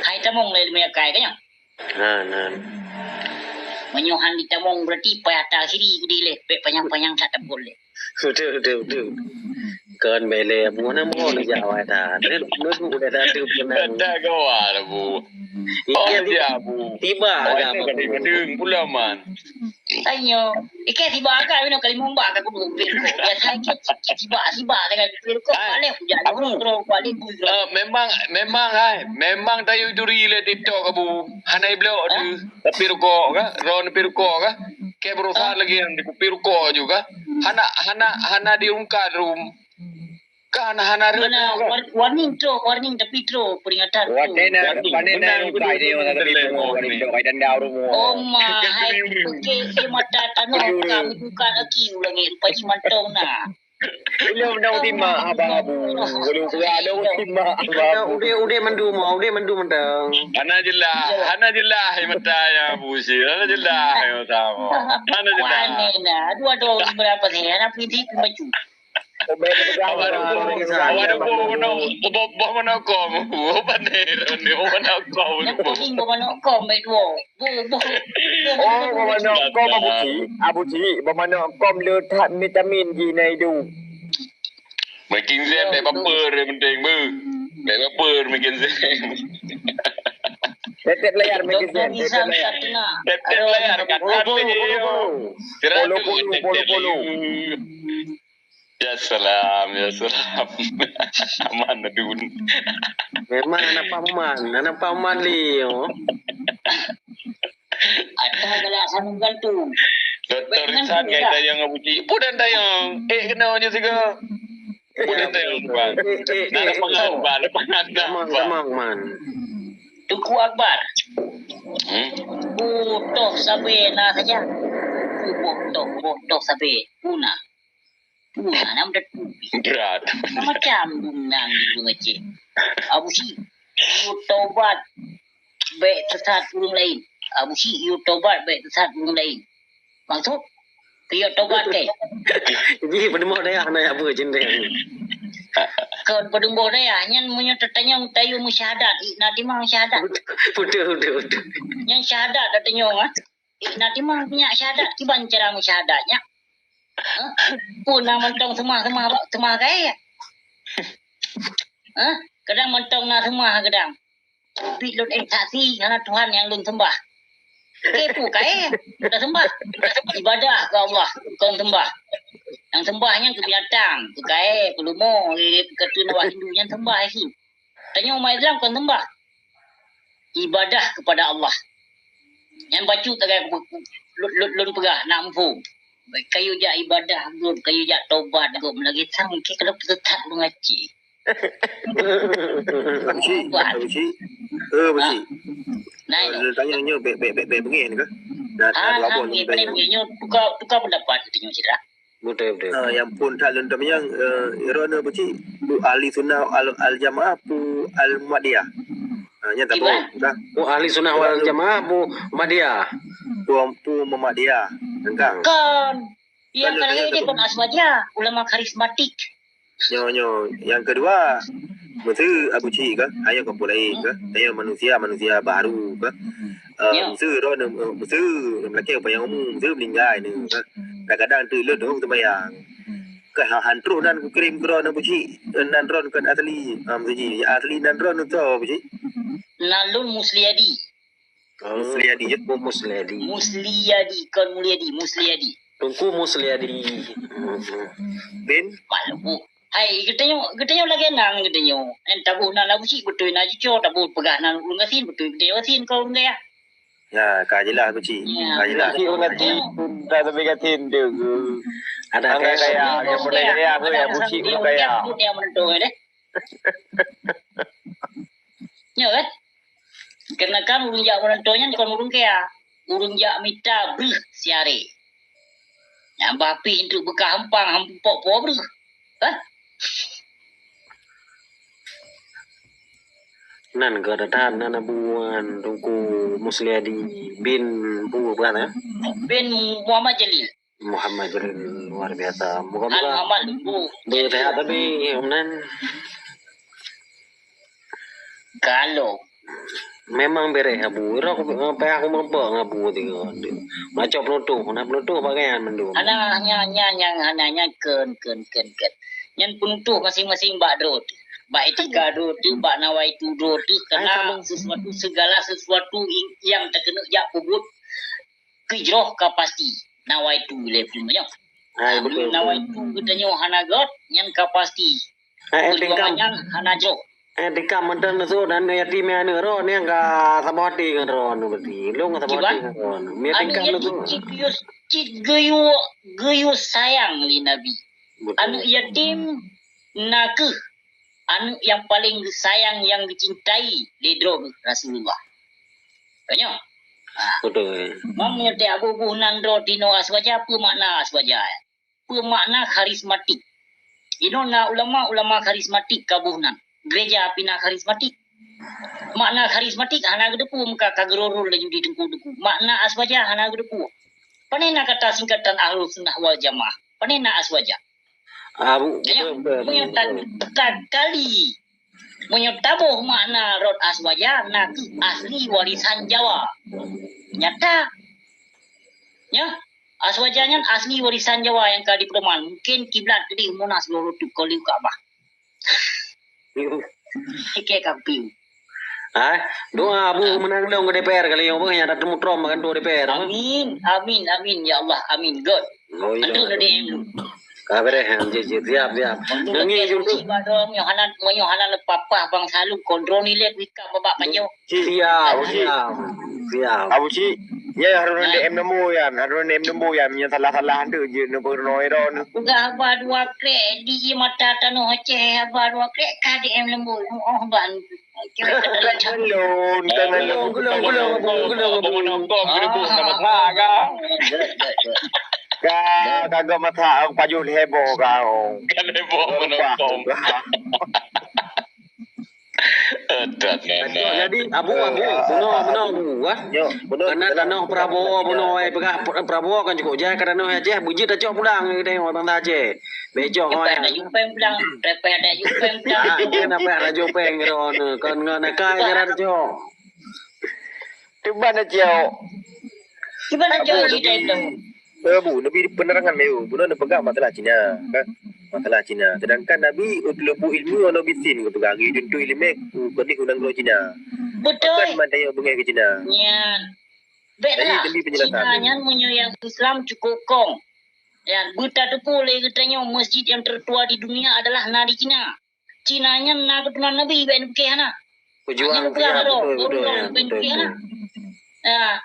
Hai tamong lé iéleumé akai ka nyoe. Nah, nah. Meunyoe han ditamong berarti payah takhiri keudeh lé, bèk panyang-panyang that tapot lé. Betul, betul, betul. Kon bèk lé buah na mo na Jawa ta. Neu udah dah tu pernah. Dah gawa lah bu. Ikan tiba, tiba agak. Kadang pula man. Tanyo, ikan tiba agak bina kali mumba ka kudu pil ko. Biasa ikan tiba tiba dengan pil ko. Paling hujan dulu terus paling. Eh, memang memang hai, memang tayu turi le TikTok ka bu. Hana iblok tu. Tapi rukok ka, ron pi rukok ka. Ke berusaha lagi yang di kupi rukok juga. Hana hana hana diungkap rum. Kan hana reuet. Mana warning tu, warning tapi tu peringatan tu. Watèe na, watèe na ukai dia, tapi tu warning tu, kai danda rumo. Oh ma, hai, ke, ke mata tanoh ka buka lagi ulang ni, rupa ji mantong na. Belum dah terima abang abu. Belum pernah ada terima abang abu. Udah, udah mandu ma, udah mandu mantong. Hana jelas, hana jelas mata ya Abu Syir. Hana jelas mata. Hana jelas. Mana na? Dua dua berapa ni? Anak pidi pun baju. Awak dua boh mana, boh mana kom? Boh mana kom? Yang kuning boh mana kom baik dua. Boh boh. Oh, boh mana kom Abu Cik? Abu Cik, boh mana kom le that vitamin ji na idu. Makin zen tak apa-apa yang penting bu. Tak apa-apa makin zen. Tetap layar makin zen. Tetap layar. Tetap layar kata dia. Polo polo polo polo. Ya salam, ya salam. Aman adun. Memang anak paman, anak paman Leo. Ada galak sama gantung. Doktor Rizal ngai tayang Abu Cik. Pun dan tayang. Eh kena je siga. Pun dan tayang bang. Nak pangan bang, nak pangan bang. Tamang man. Teungku Akbar. Hmm. Boh toh sabe na saja. Boh toh, boh toh sabe. Puna. Puna nam dat. Berat. Macam dum nang di Aceh. Abu Syik, yue tobat bèk teusat ureueng laén. Abu Syik, yue tobat bèk teusat ureueng laén. Maksud, yue tobat ke? Jadi, peudeumoh dayah na apa jeuneh? Kon peudeumoh dayah, nyan meunyoe tatanyong tayue meusyahadat, na timang syahadat. Betul, betul, betul. Nyan syahadat tatanyong, ah. Eh, na timang nyak syahadat, kiban cara meusyahadat nyak? Hah? Pun na mantong seumah-seumah bak seumah kayèe? Hah? Kadang mantong na seumah kadang. Bit lôn ék saksi hana Tuhan nyang lôn sembah. Oke, pu kayèe, bukan sembah. Ibadah ke Allah, bukan sembah. Yang sembah nyan ke binatang, ke kayèe, ke leumo, ke, ke, ke tu awak Hindu nyan sembah itu. Tanyoe umat Islam kon sembah. Ibadah kepada Allah. Nyan bacut tagai lôn, lôn, lôn peugah nak muphom. Kayue jak ibadah gop, kayue jak tobat gop, lagèe sang ke kalau peusesat ureueng Aceh. Abu Cik, Abu Cik. Eh, Abu Cik. Nah, eh, tanya nyoe bèk, bèk, bèk, bèk beungèh ni ke? Dah, dah dua bulan. Nyoe tukar, tukar pendapat kita nyoe, Cik. Betul, betul. Ah, nyang phôn that lôn tamanyang, eh, droeneuh Abu Cik, pu ahli sunnah al, al jamaah, pu al Muhammadiyah. Ah, nyan tabôh, kan? Pu ahli sunnah wal jamaah, pu Muhammadiyah. Pu, pu Muhammadiyah. Kan? Kon. Yang kali ini kon Ahmadiyah, ulama karismatik. Nyoe, nyoe. Yang kedua, Meuseu Abu Cik ka, hana kampung laén ka, tanyoe manusia, manusia baru ka. Eh, meuseu droeneuh, eh, meuseu meulakèe panyang umu, meuseu meuninggai neuh ka. Kadang-kadang teuk lôn dong seumayang. Ka ha-, han troh nan kukirém keu droeneuh Abu Cik, eh, nan droeneuh kon asli. Ah, meuseu jih, asli nan droeneuh soe Abu Cik? Nan lôn Musliadi. Oh, Musliadi, ya? Oh, Musliadi. Musliadi, kon Mulyadi, Musliadi. Teungku Musliadi. Bin? Maklum. Hai, geutanyoe, geutanyoe lagèe nan geutanyoe. Nyan taboh nan Abu Cik beutôi na jico, taboh peugah nan ureueng gasien beutôi geutanyoe gasien kon ureueng gaya. Ya, ka jeulaih Abu Cik. Ya. Ka jeulaih. Abu Cik ureueng gasien, dah sampai gasien tu. Ada gaya, gaya, gaya, Abu Cik ureueng gaya. Dia menentu deh. Ya kan? Karena kan ureueng jak menentu nyan kon ureueng kaya. Ureuëng jak mita breuh siaré. Nyang bah pih untuk beukah empang hampok po breuh. Hah? Nan ka datang nan Abu Wan Teungku Musliadi bin Abu Bakar, ya? Bin Muhammad Jalil. Muhammad Jalil luar biasa. Muka-muka Muhammad Lembu. Bersehat tapi, Om Nan. Kalau memang bereh Abu. Ira aku payah aku meurumpok ngon Abu tiga. Macam penutuh, nak penutuh pakaian mandum. Hana nya nya nyang hana nya ken ken ken ken. Nyan penutuh masing-masing bak droe tu. Bak etika droe tu, bak nawaitu droe tu, karena sesuatu, segala sesuatu yang terkena jak peubuet keu jroh ka pasti. Nawaitu lé peue nyoe. Hai, betul. Nawaitu geutanyoe hana göt, nyan ka pasti. Hai, perjuangan nyan hana jroh. Eh, tingkam mantong neusut aneuk yatim, aneuk droe nyang ka saboh até ngon droe berarti. Lôn ka saboh até ngon droe. Mia tingkam neusut. Cit geuyue, geuyue sayang lé Nabi. Betul. Aneuk yatim na kheueh aneuk nyang paleng geusayang, nyang geucintai lé droe Rasulullah. Ka nyoe. Betul. Meunyoe teuh Abu Boh nan droe tinoe aswaja, peue makna aswaja? Peue makna karismatik? Inoe na ulama-ulama karismatik ka boh nan. Gereja pih na karismatik. Makna karismatik hana geuteupeue meuka ka geurol-rol laju di teungku-teungku. Makna aswaja hana geuteupeue. Pane na kata singkatan Ahlussunnah wal Jamaah? Pane na aswaja? Abu, meunyoe ta-, takali, meunyoe taboh makna rot aswaja, na kheueh asli warisan Jawa. Nyata. Nya, aswaja nyan asli warisan Jawa nyang ka dipeureuman. Mungkin kiblat keudeh Monas lôn rot teuk keu Ka'bah. Oke, ka piu. Hai, doa Abu menang dong ke D P R kali nyoe, beuh, nyang datang mutrom makan tu D P R, beuh. Amin, amin, amin, ya Allah, amin. Good. Oh, iya. Antu udah D M lu. Ka bereh, ya, ya, ya, siap, siap. Nengi jumpa. Meunyoe hana, meunyoe hana leupah bang salu kontrol ni lek wika babak panjang. Siap, siap. Siap. Abu Cik, ya, harus D M nombor yan, harus D M nombor yan, yang salah-salah tu je, nombor noe don. Peugah haba dua krek di mata tanoh Aceh, haba dua krek ka D M lembut. Oh, ban. Belum, belum, belum, belum, belum. Ka, ka gak masak, pajoh heboh kau. Kan heboh menongkong. Jadi, Abu, Abu, bunoe, bunoe, Abu, ah. Karena tanoh Prabowo, bunoe, eh, peugah Prabowo kan cukup jai, ka tanoh Aceh, beujeuet tacok pulang, kita tengok bangsa Aceh. Becok, oh, ya. Ada jupeng pulang, repeh ada jupeng pulang. Ah, kan apa ada jupeng, gitu, kan, ngon nakai, cara tacok. Cuba nak ciok. Cuba nak ciok cerita itu. Eh, Bu, lebih penerangan, Mayu. Bunoe neupeugah masalah Cina, kan? Masalah Cina. Sedangkan Nabi utlubu ilmi walau bisin, geupeugah, "Geutuntut ileumèe, u keudeh u nanggroe Cina." Betul. Bukan mandai beungèh ke Cina. Nyan. Jadi, bèk lah. Cina nyan meunyoe nyang Islam cukup kong. Nyan, beutateupeue lé geutanyoe masjid yang tertua di dunia adalah na di Cina. Cina nyan na keuturonan Nabi, bèk neupiké hana. Pejuang, ya, betul, betul, ya, betul, betul. Ya.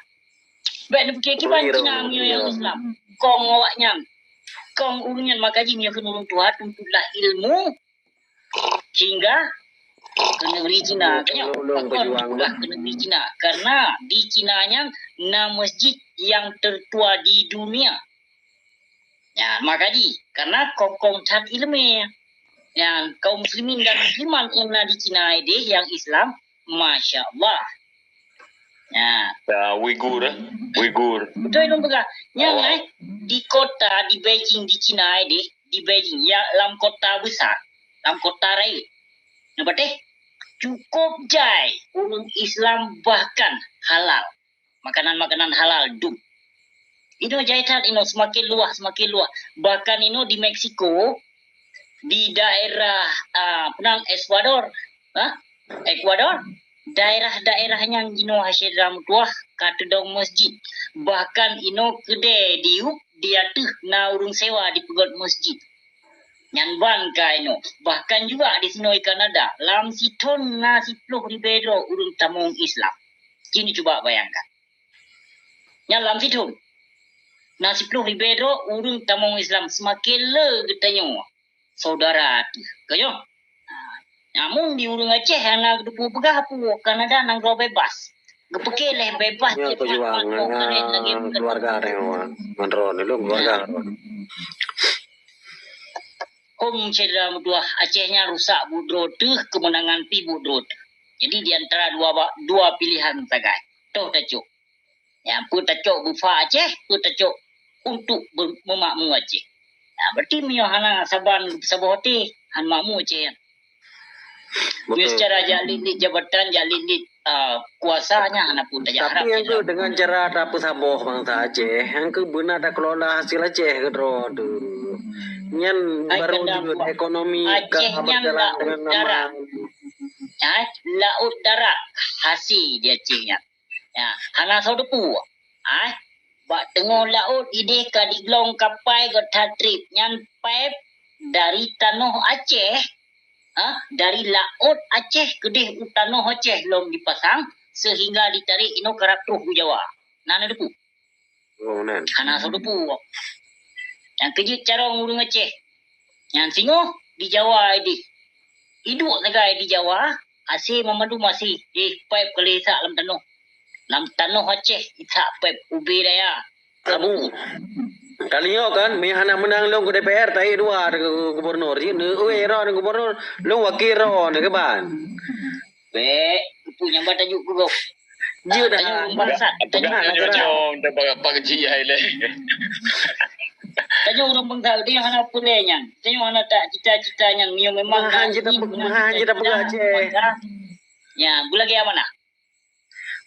Bèk neupiké kiban Cina meunyoe nyang Islam. Kong awaknyan. Kong ureueng nyan, maka jih meunyoe kheun ureueng tuha, tuntutlah ilmu hingga ke negeri Cina. Kan nyo? Pakon tuntutlah ke negeri Cina. Karena di Cina nyan na masjid yang tertua di dunia. Ya, maka jih, karena kong-kong that ileumèe. Ya, kaum muslimin dan muslimat nyang na di Cina idéh nyang Islam, masya Allah. Ya. Ya, Uighur, eh? Uighur. Betul, lôn peugah. Nyang, eh, di kota, di Beijing, di Cina idéh, di Beijing, ya, lam kota besar, lam kota raya. Nyan patéh, cukup jai ureueng Islam bahkan halal. Makanan-makanan halal dum. Inoe jai that inoe, semakin luah, semakin luah. Bahkan inoe di Meksiko, di daerah, ah, peunang Ekuador, ha? Ekuador, daerah-daerah nyan jinoe hase meutuah ka teudong masjid. Bahkan inoe keudè diyueb di ateueh na ureueng sewa dipeugöt masjid. Nyan ban ka inoe. Bahkan juga di sinoe Kanada, lam sithon na siploh ribèe droe ureueng tamong Islam. Kini cuba bayangkan. Nyan lam sithon na siploh ribèe droe ureueng tamong Islam, seumaken le geutanyoe syedara teuh. Ka nyo? Namun di ureueng Aceh hana geuteupeue peugah peue, Kanada nanggroe bebas. Geupeuke lé beubaih. Nyoe pejuang ngon keluarga tanyoe, ngon droeneuh, lôn keluarga droeneuh. Hom syedara meutuah, Aceh nyan rusak buet droe teuh, keumeunangan pih buet droe teuh. Jadi di antara dua ba-, dua pilihan sagai. Toh tacok. Ya, peue tacok beufa Aceh, peue tacok untuk be-, meumakmu Aceh. Nah, berarti meunyoe hana saban saboh até, hana makmu Aceh nyan. Meunyoe secara jak lit-lit jabatan, jak lit-lit, ah, kuasa nyan hana pun tajak harap. Tapi nyang keuh dengan cara tapeusaboh bansa Aceh, nyang keuh beuna takelola hasil Aceh keudroe teuh. Nyan baru jeuet ekonomi ka berjalan dengan aman. Ai, laôt darat hase di Aceh nyan. Ya, hana soe teupeu. Ai, bak teungoh laôt ideh ka diglong kapai geuh that treb nyan paip dari tanoh Aceh, ha, dari laôt Aceh keudeh u tanoh Aceh lom dipasang seuhingga ditarek inoe karab troh u Jawa. Na neuteupeu? Oh, nan. Hana soe teupeu. Nyang keujeuet carông ureuëng Aceh. Nyan singoh di Jawa ideh. Iduek sagai di Jawa, hase meumandum hase, eh, paip keu lé isak lam tanoh. Lam tanoh Aceh isak paip ubé daya. Abu. Kali nyoe kan, meuhana meunang lôn keu D P R, taék dua keu gubernur. Jih, neu-, oi, droeneuh gubernur, lôn wakil droeneuh keuban. Bék, teupeu nyang ba tajuk keu gob. Jeuet dah. Tanyoe ureuëng bangsat, tanyoe ureuëng bangsat. Tanyoe ureuëng bangsat, dia hana peureulée nyan. Tanyoe hana tak cita-cita nyan, meunyoe memang meuhan jeuet tapeugah Aceh. Ya, beulagée amanah.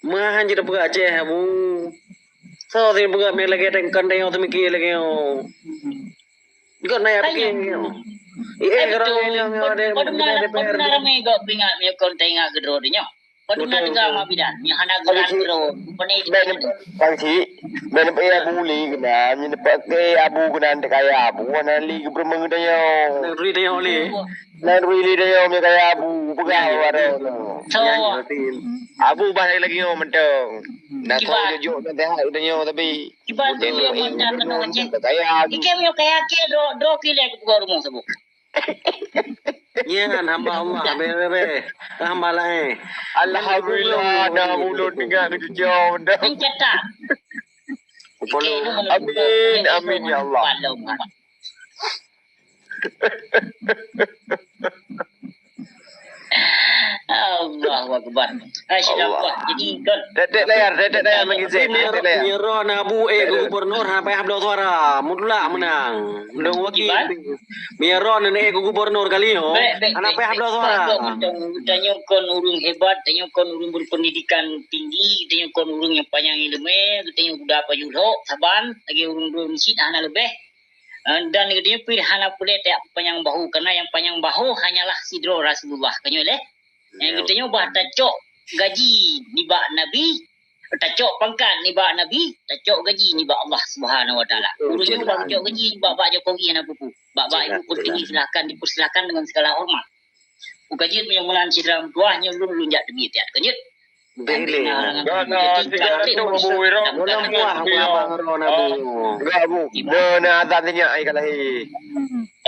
Meuhan jeuet tapeugah Aceh, Abu. Soe seubeugah mé lagée teukan tanyoe teumiki lagée nyoe. Gok na ya pike nyoe. Eh, eh, betul. Padum na ramé gok peuingat meunyoe kon teuingat keudroe nyoe. Padum na teuka ma bidan, nyoe hana geuran keudroe. Pane di Bang Cik, bang payah Abu li keunan, nyoe pakai Abu keunan teuka ya Abu, hana li geupeureumeung tanyoe. Nang rui tanyoe li. Nang rui li tanyoe meunyoe kaya Abu, peugah waroe nyoe. So. Abu bah lagi nyoe mantong. Nah, kau jujur nanti hak tanyoe tapi. Kiban tu yang mantan kena Aceh. Kaya Abu. Ike meunyoe kaya ke dro, dro kile aku peugah rumoh sabu. Nyan hamba Allah, be, be, be. Hamba laén. Alhamdulillah, dah ulun dengar keujujur dah. Mencetak. Amin, amin ya Allah. Allahu Akbar. Hai, Allah. Jadi, kan. Detek layar, detek layar, mengizin, detek layar. Miro na Abu, eh, gubernur, hana payah bloe suara. Mutlak menang. Lôn wakil. Miro na, eh, gubernur kali nyoe. Hana payah bloe suara. Tanyoe kon ureuëng hebat, tanyoe kon ureuëng berpendidikan tinggi, tanyoe kon ureuëng nyang panyang ileumé, tanyoe buda pajoh lhok, saban, lagée ureuëng dua masjid, hana leubeh. Eh, dan geutanyoe pih hana peureulée tajak panyang bahu, karena nyang panyang bahu hanyalah sidroe Rasulullah. Tanyoe lé. Nyang geutanyoe bah tacok gaji nibak Nabi, tacok pangkat nibak Nabi, tacok gaji nibak Allah Subhanahu Wa Taala. Ureuëng nyoe bah tacok gaji nibak Pak Jokowi hana peue-peue. Bak-bak ibu pertiwi silahkan, dipersilahkan dengan segala hormat. Bukan jeuet meunyoe meunan sidroe meutuah nyoe lôn, lôn jak teubiet-biet. Bukan jeuet. Enggak, Abu. Enggak, Abu. Neu, neu azan sinyak ai ka lahé.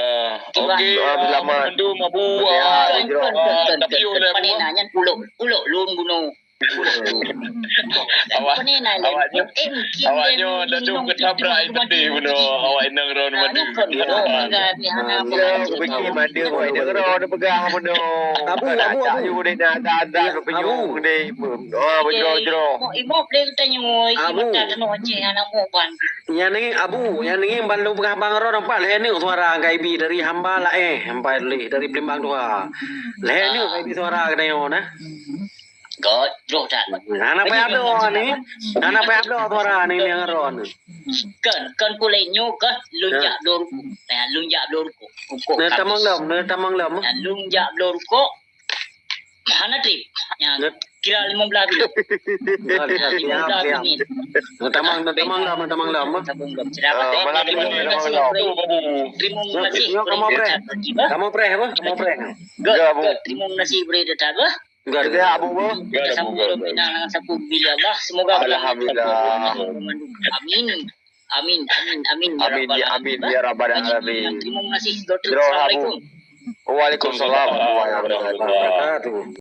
Ah, okey. Selamat. Mandum Abu, ah, tapi uleh Abu. Nyan ulok, ulok lôn bunoe. Awak, awaknyoe, awaknyoe lalu geutabrak i teudeh bunoe, awak inong ron madu. Abu, Abu, Abu. Abu, Abu. Abu. Nyang ninging Abu, nyang ninging ban lôn peugah bang ron empat lhèe neuk suara ka ibi dari hamba laén, empat lhèe dari Palembang tuha. Lhèe neuk ka ibi suara keunoe na. Göt, jroh that. Hana payah bloe ni. Hana payah bloe suara ni, ni ngon ron. Kon, kon kulét nyoe kon lôn jak bloe rukok. Nah, lôn jak bloe rukok. Rukok. Nah, tamong lom, nah, tamong lom. Nah, lôn jak bloe rukok. Hana trép. Ya, kira lima belas minit. Lima belas minit. Nah, tamong, nah, tamong lom, nah, tamong lom. Tamong lom. Terima kasih. Terima kasih. Kamu preh apa? Kamu preh. Göt, göt. Terima kasih beri datang. Enggak ada. Abu, Bu. Enggak ada, Bu. Semoga, alhamdulillah. Amin. Amin, amin, amin, ya Rabbal Alamin. Amin, ya, amin, ya Rabbal Alamin. Terima kasih, doktor. Assalamualaikum. Waalaikumsalam warahmatullahi wabarakatuh.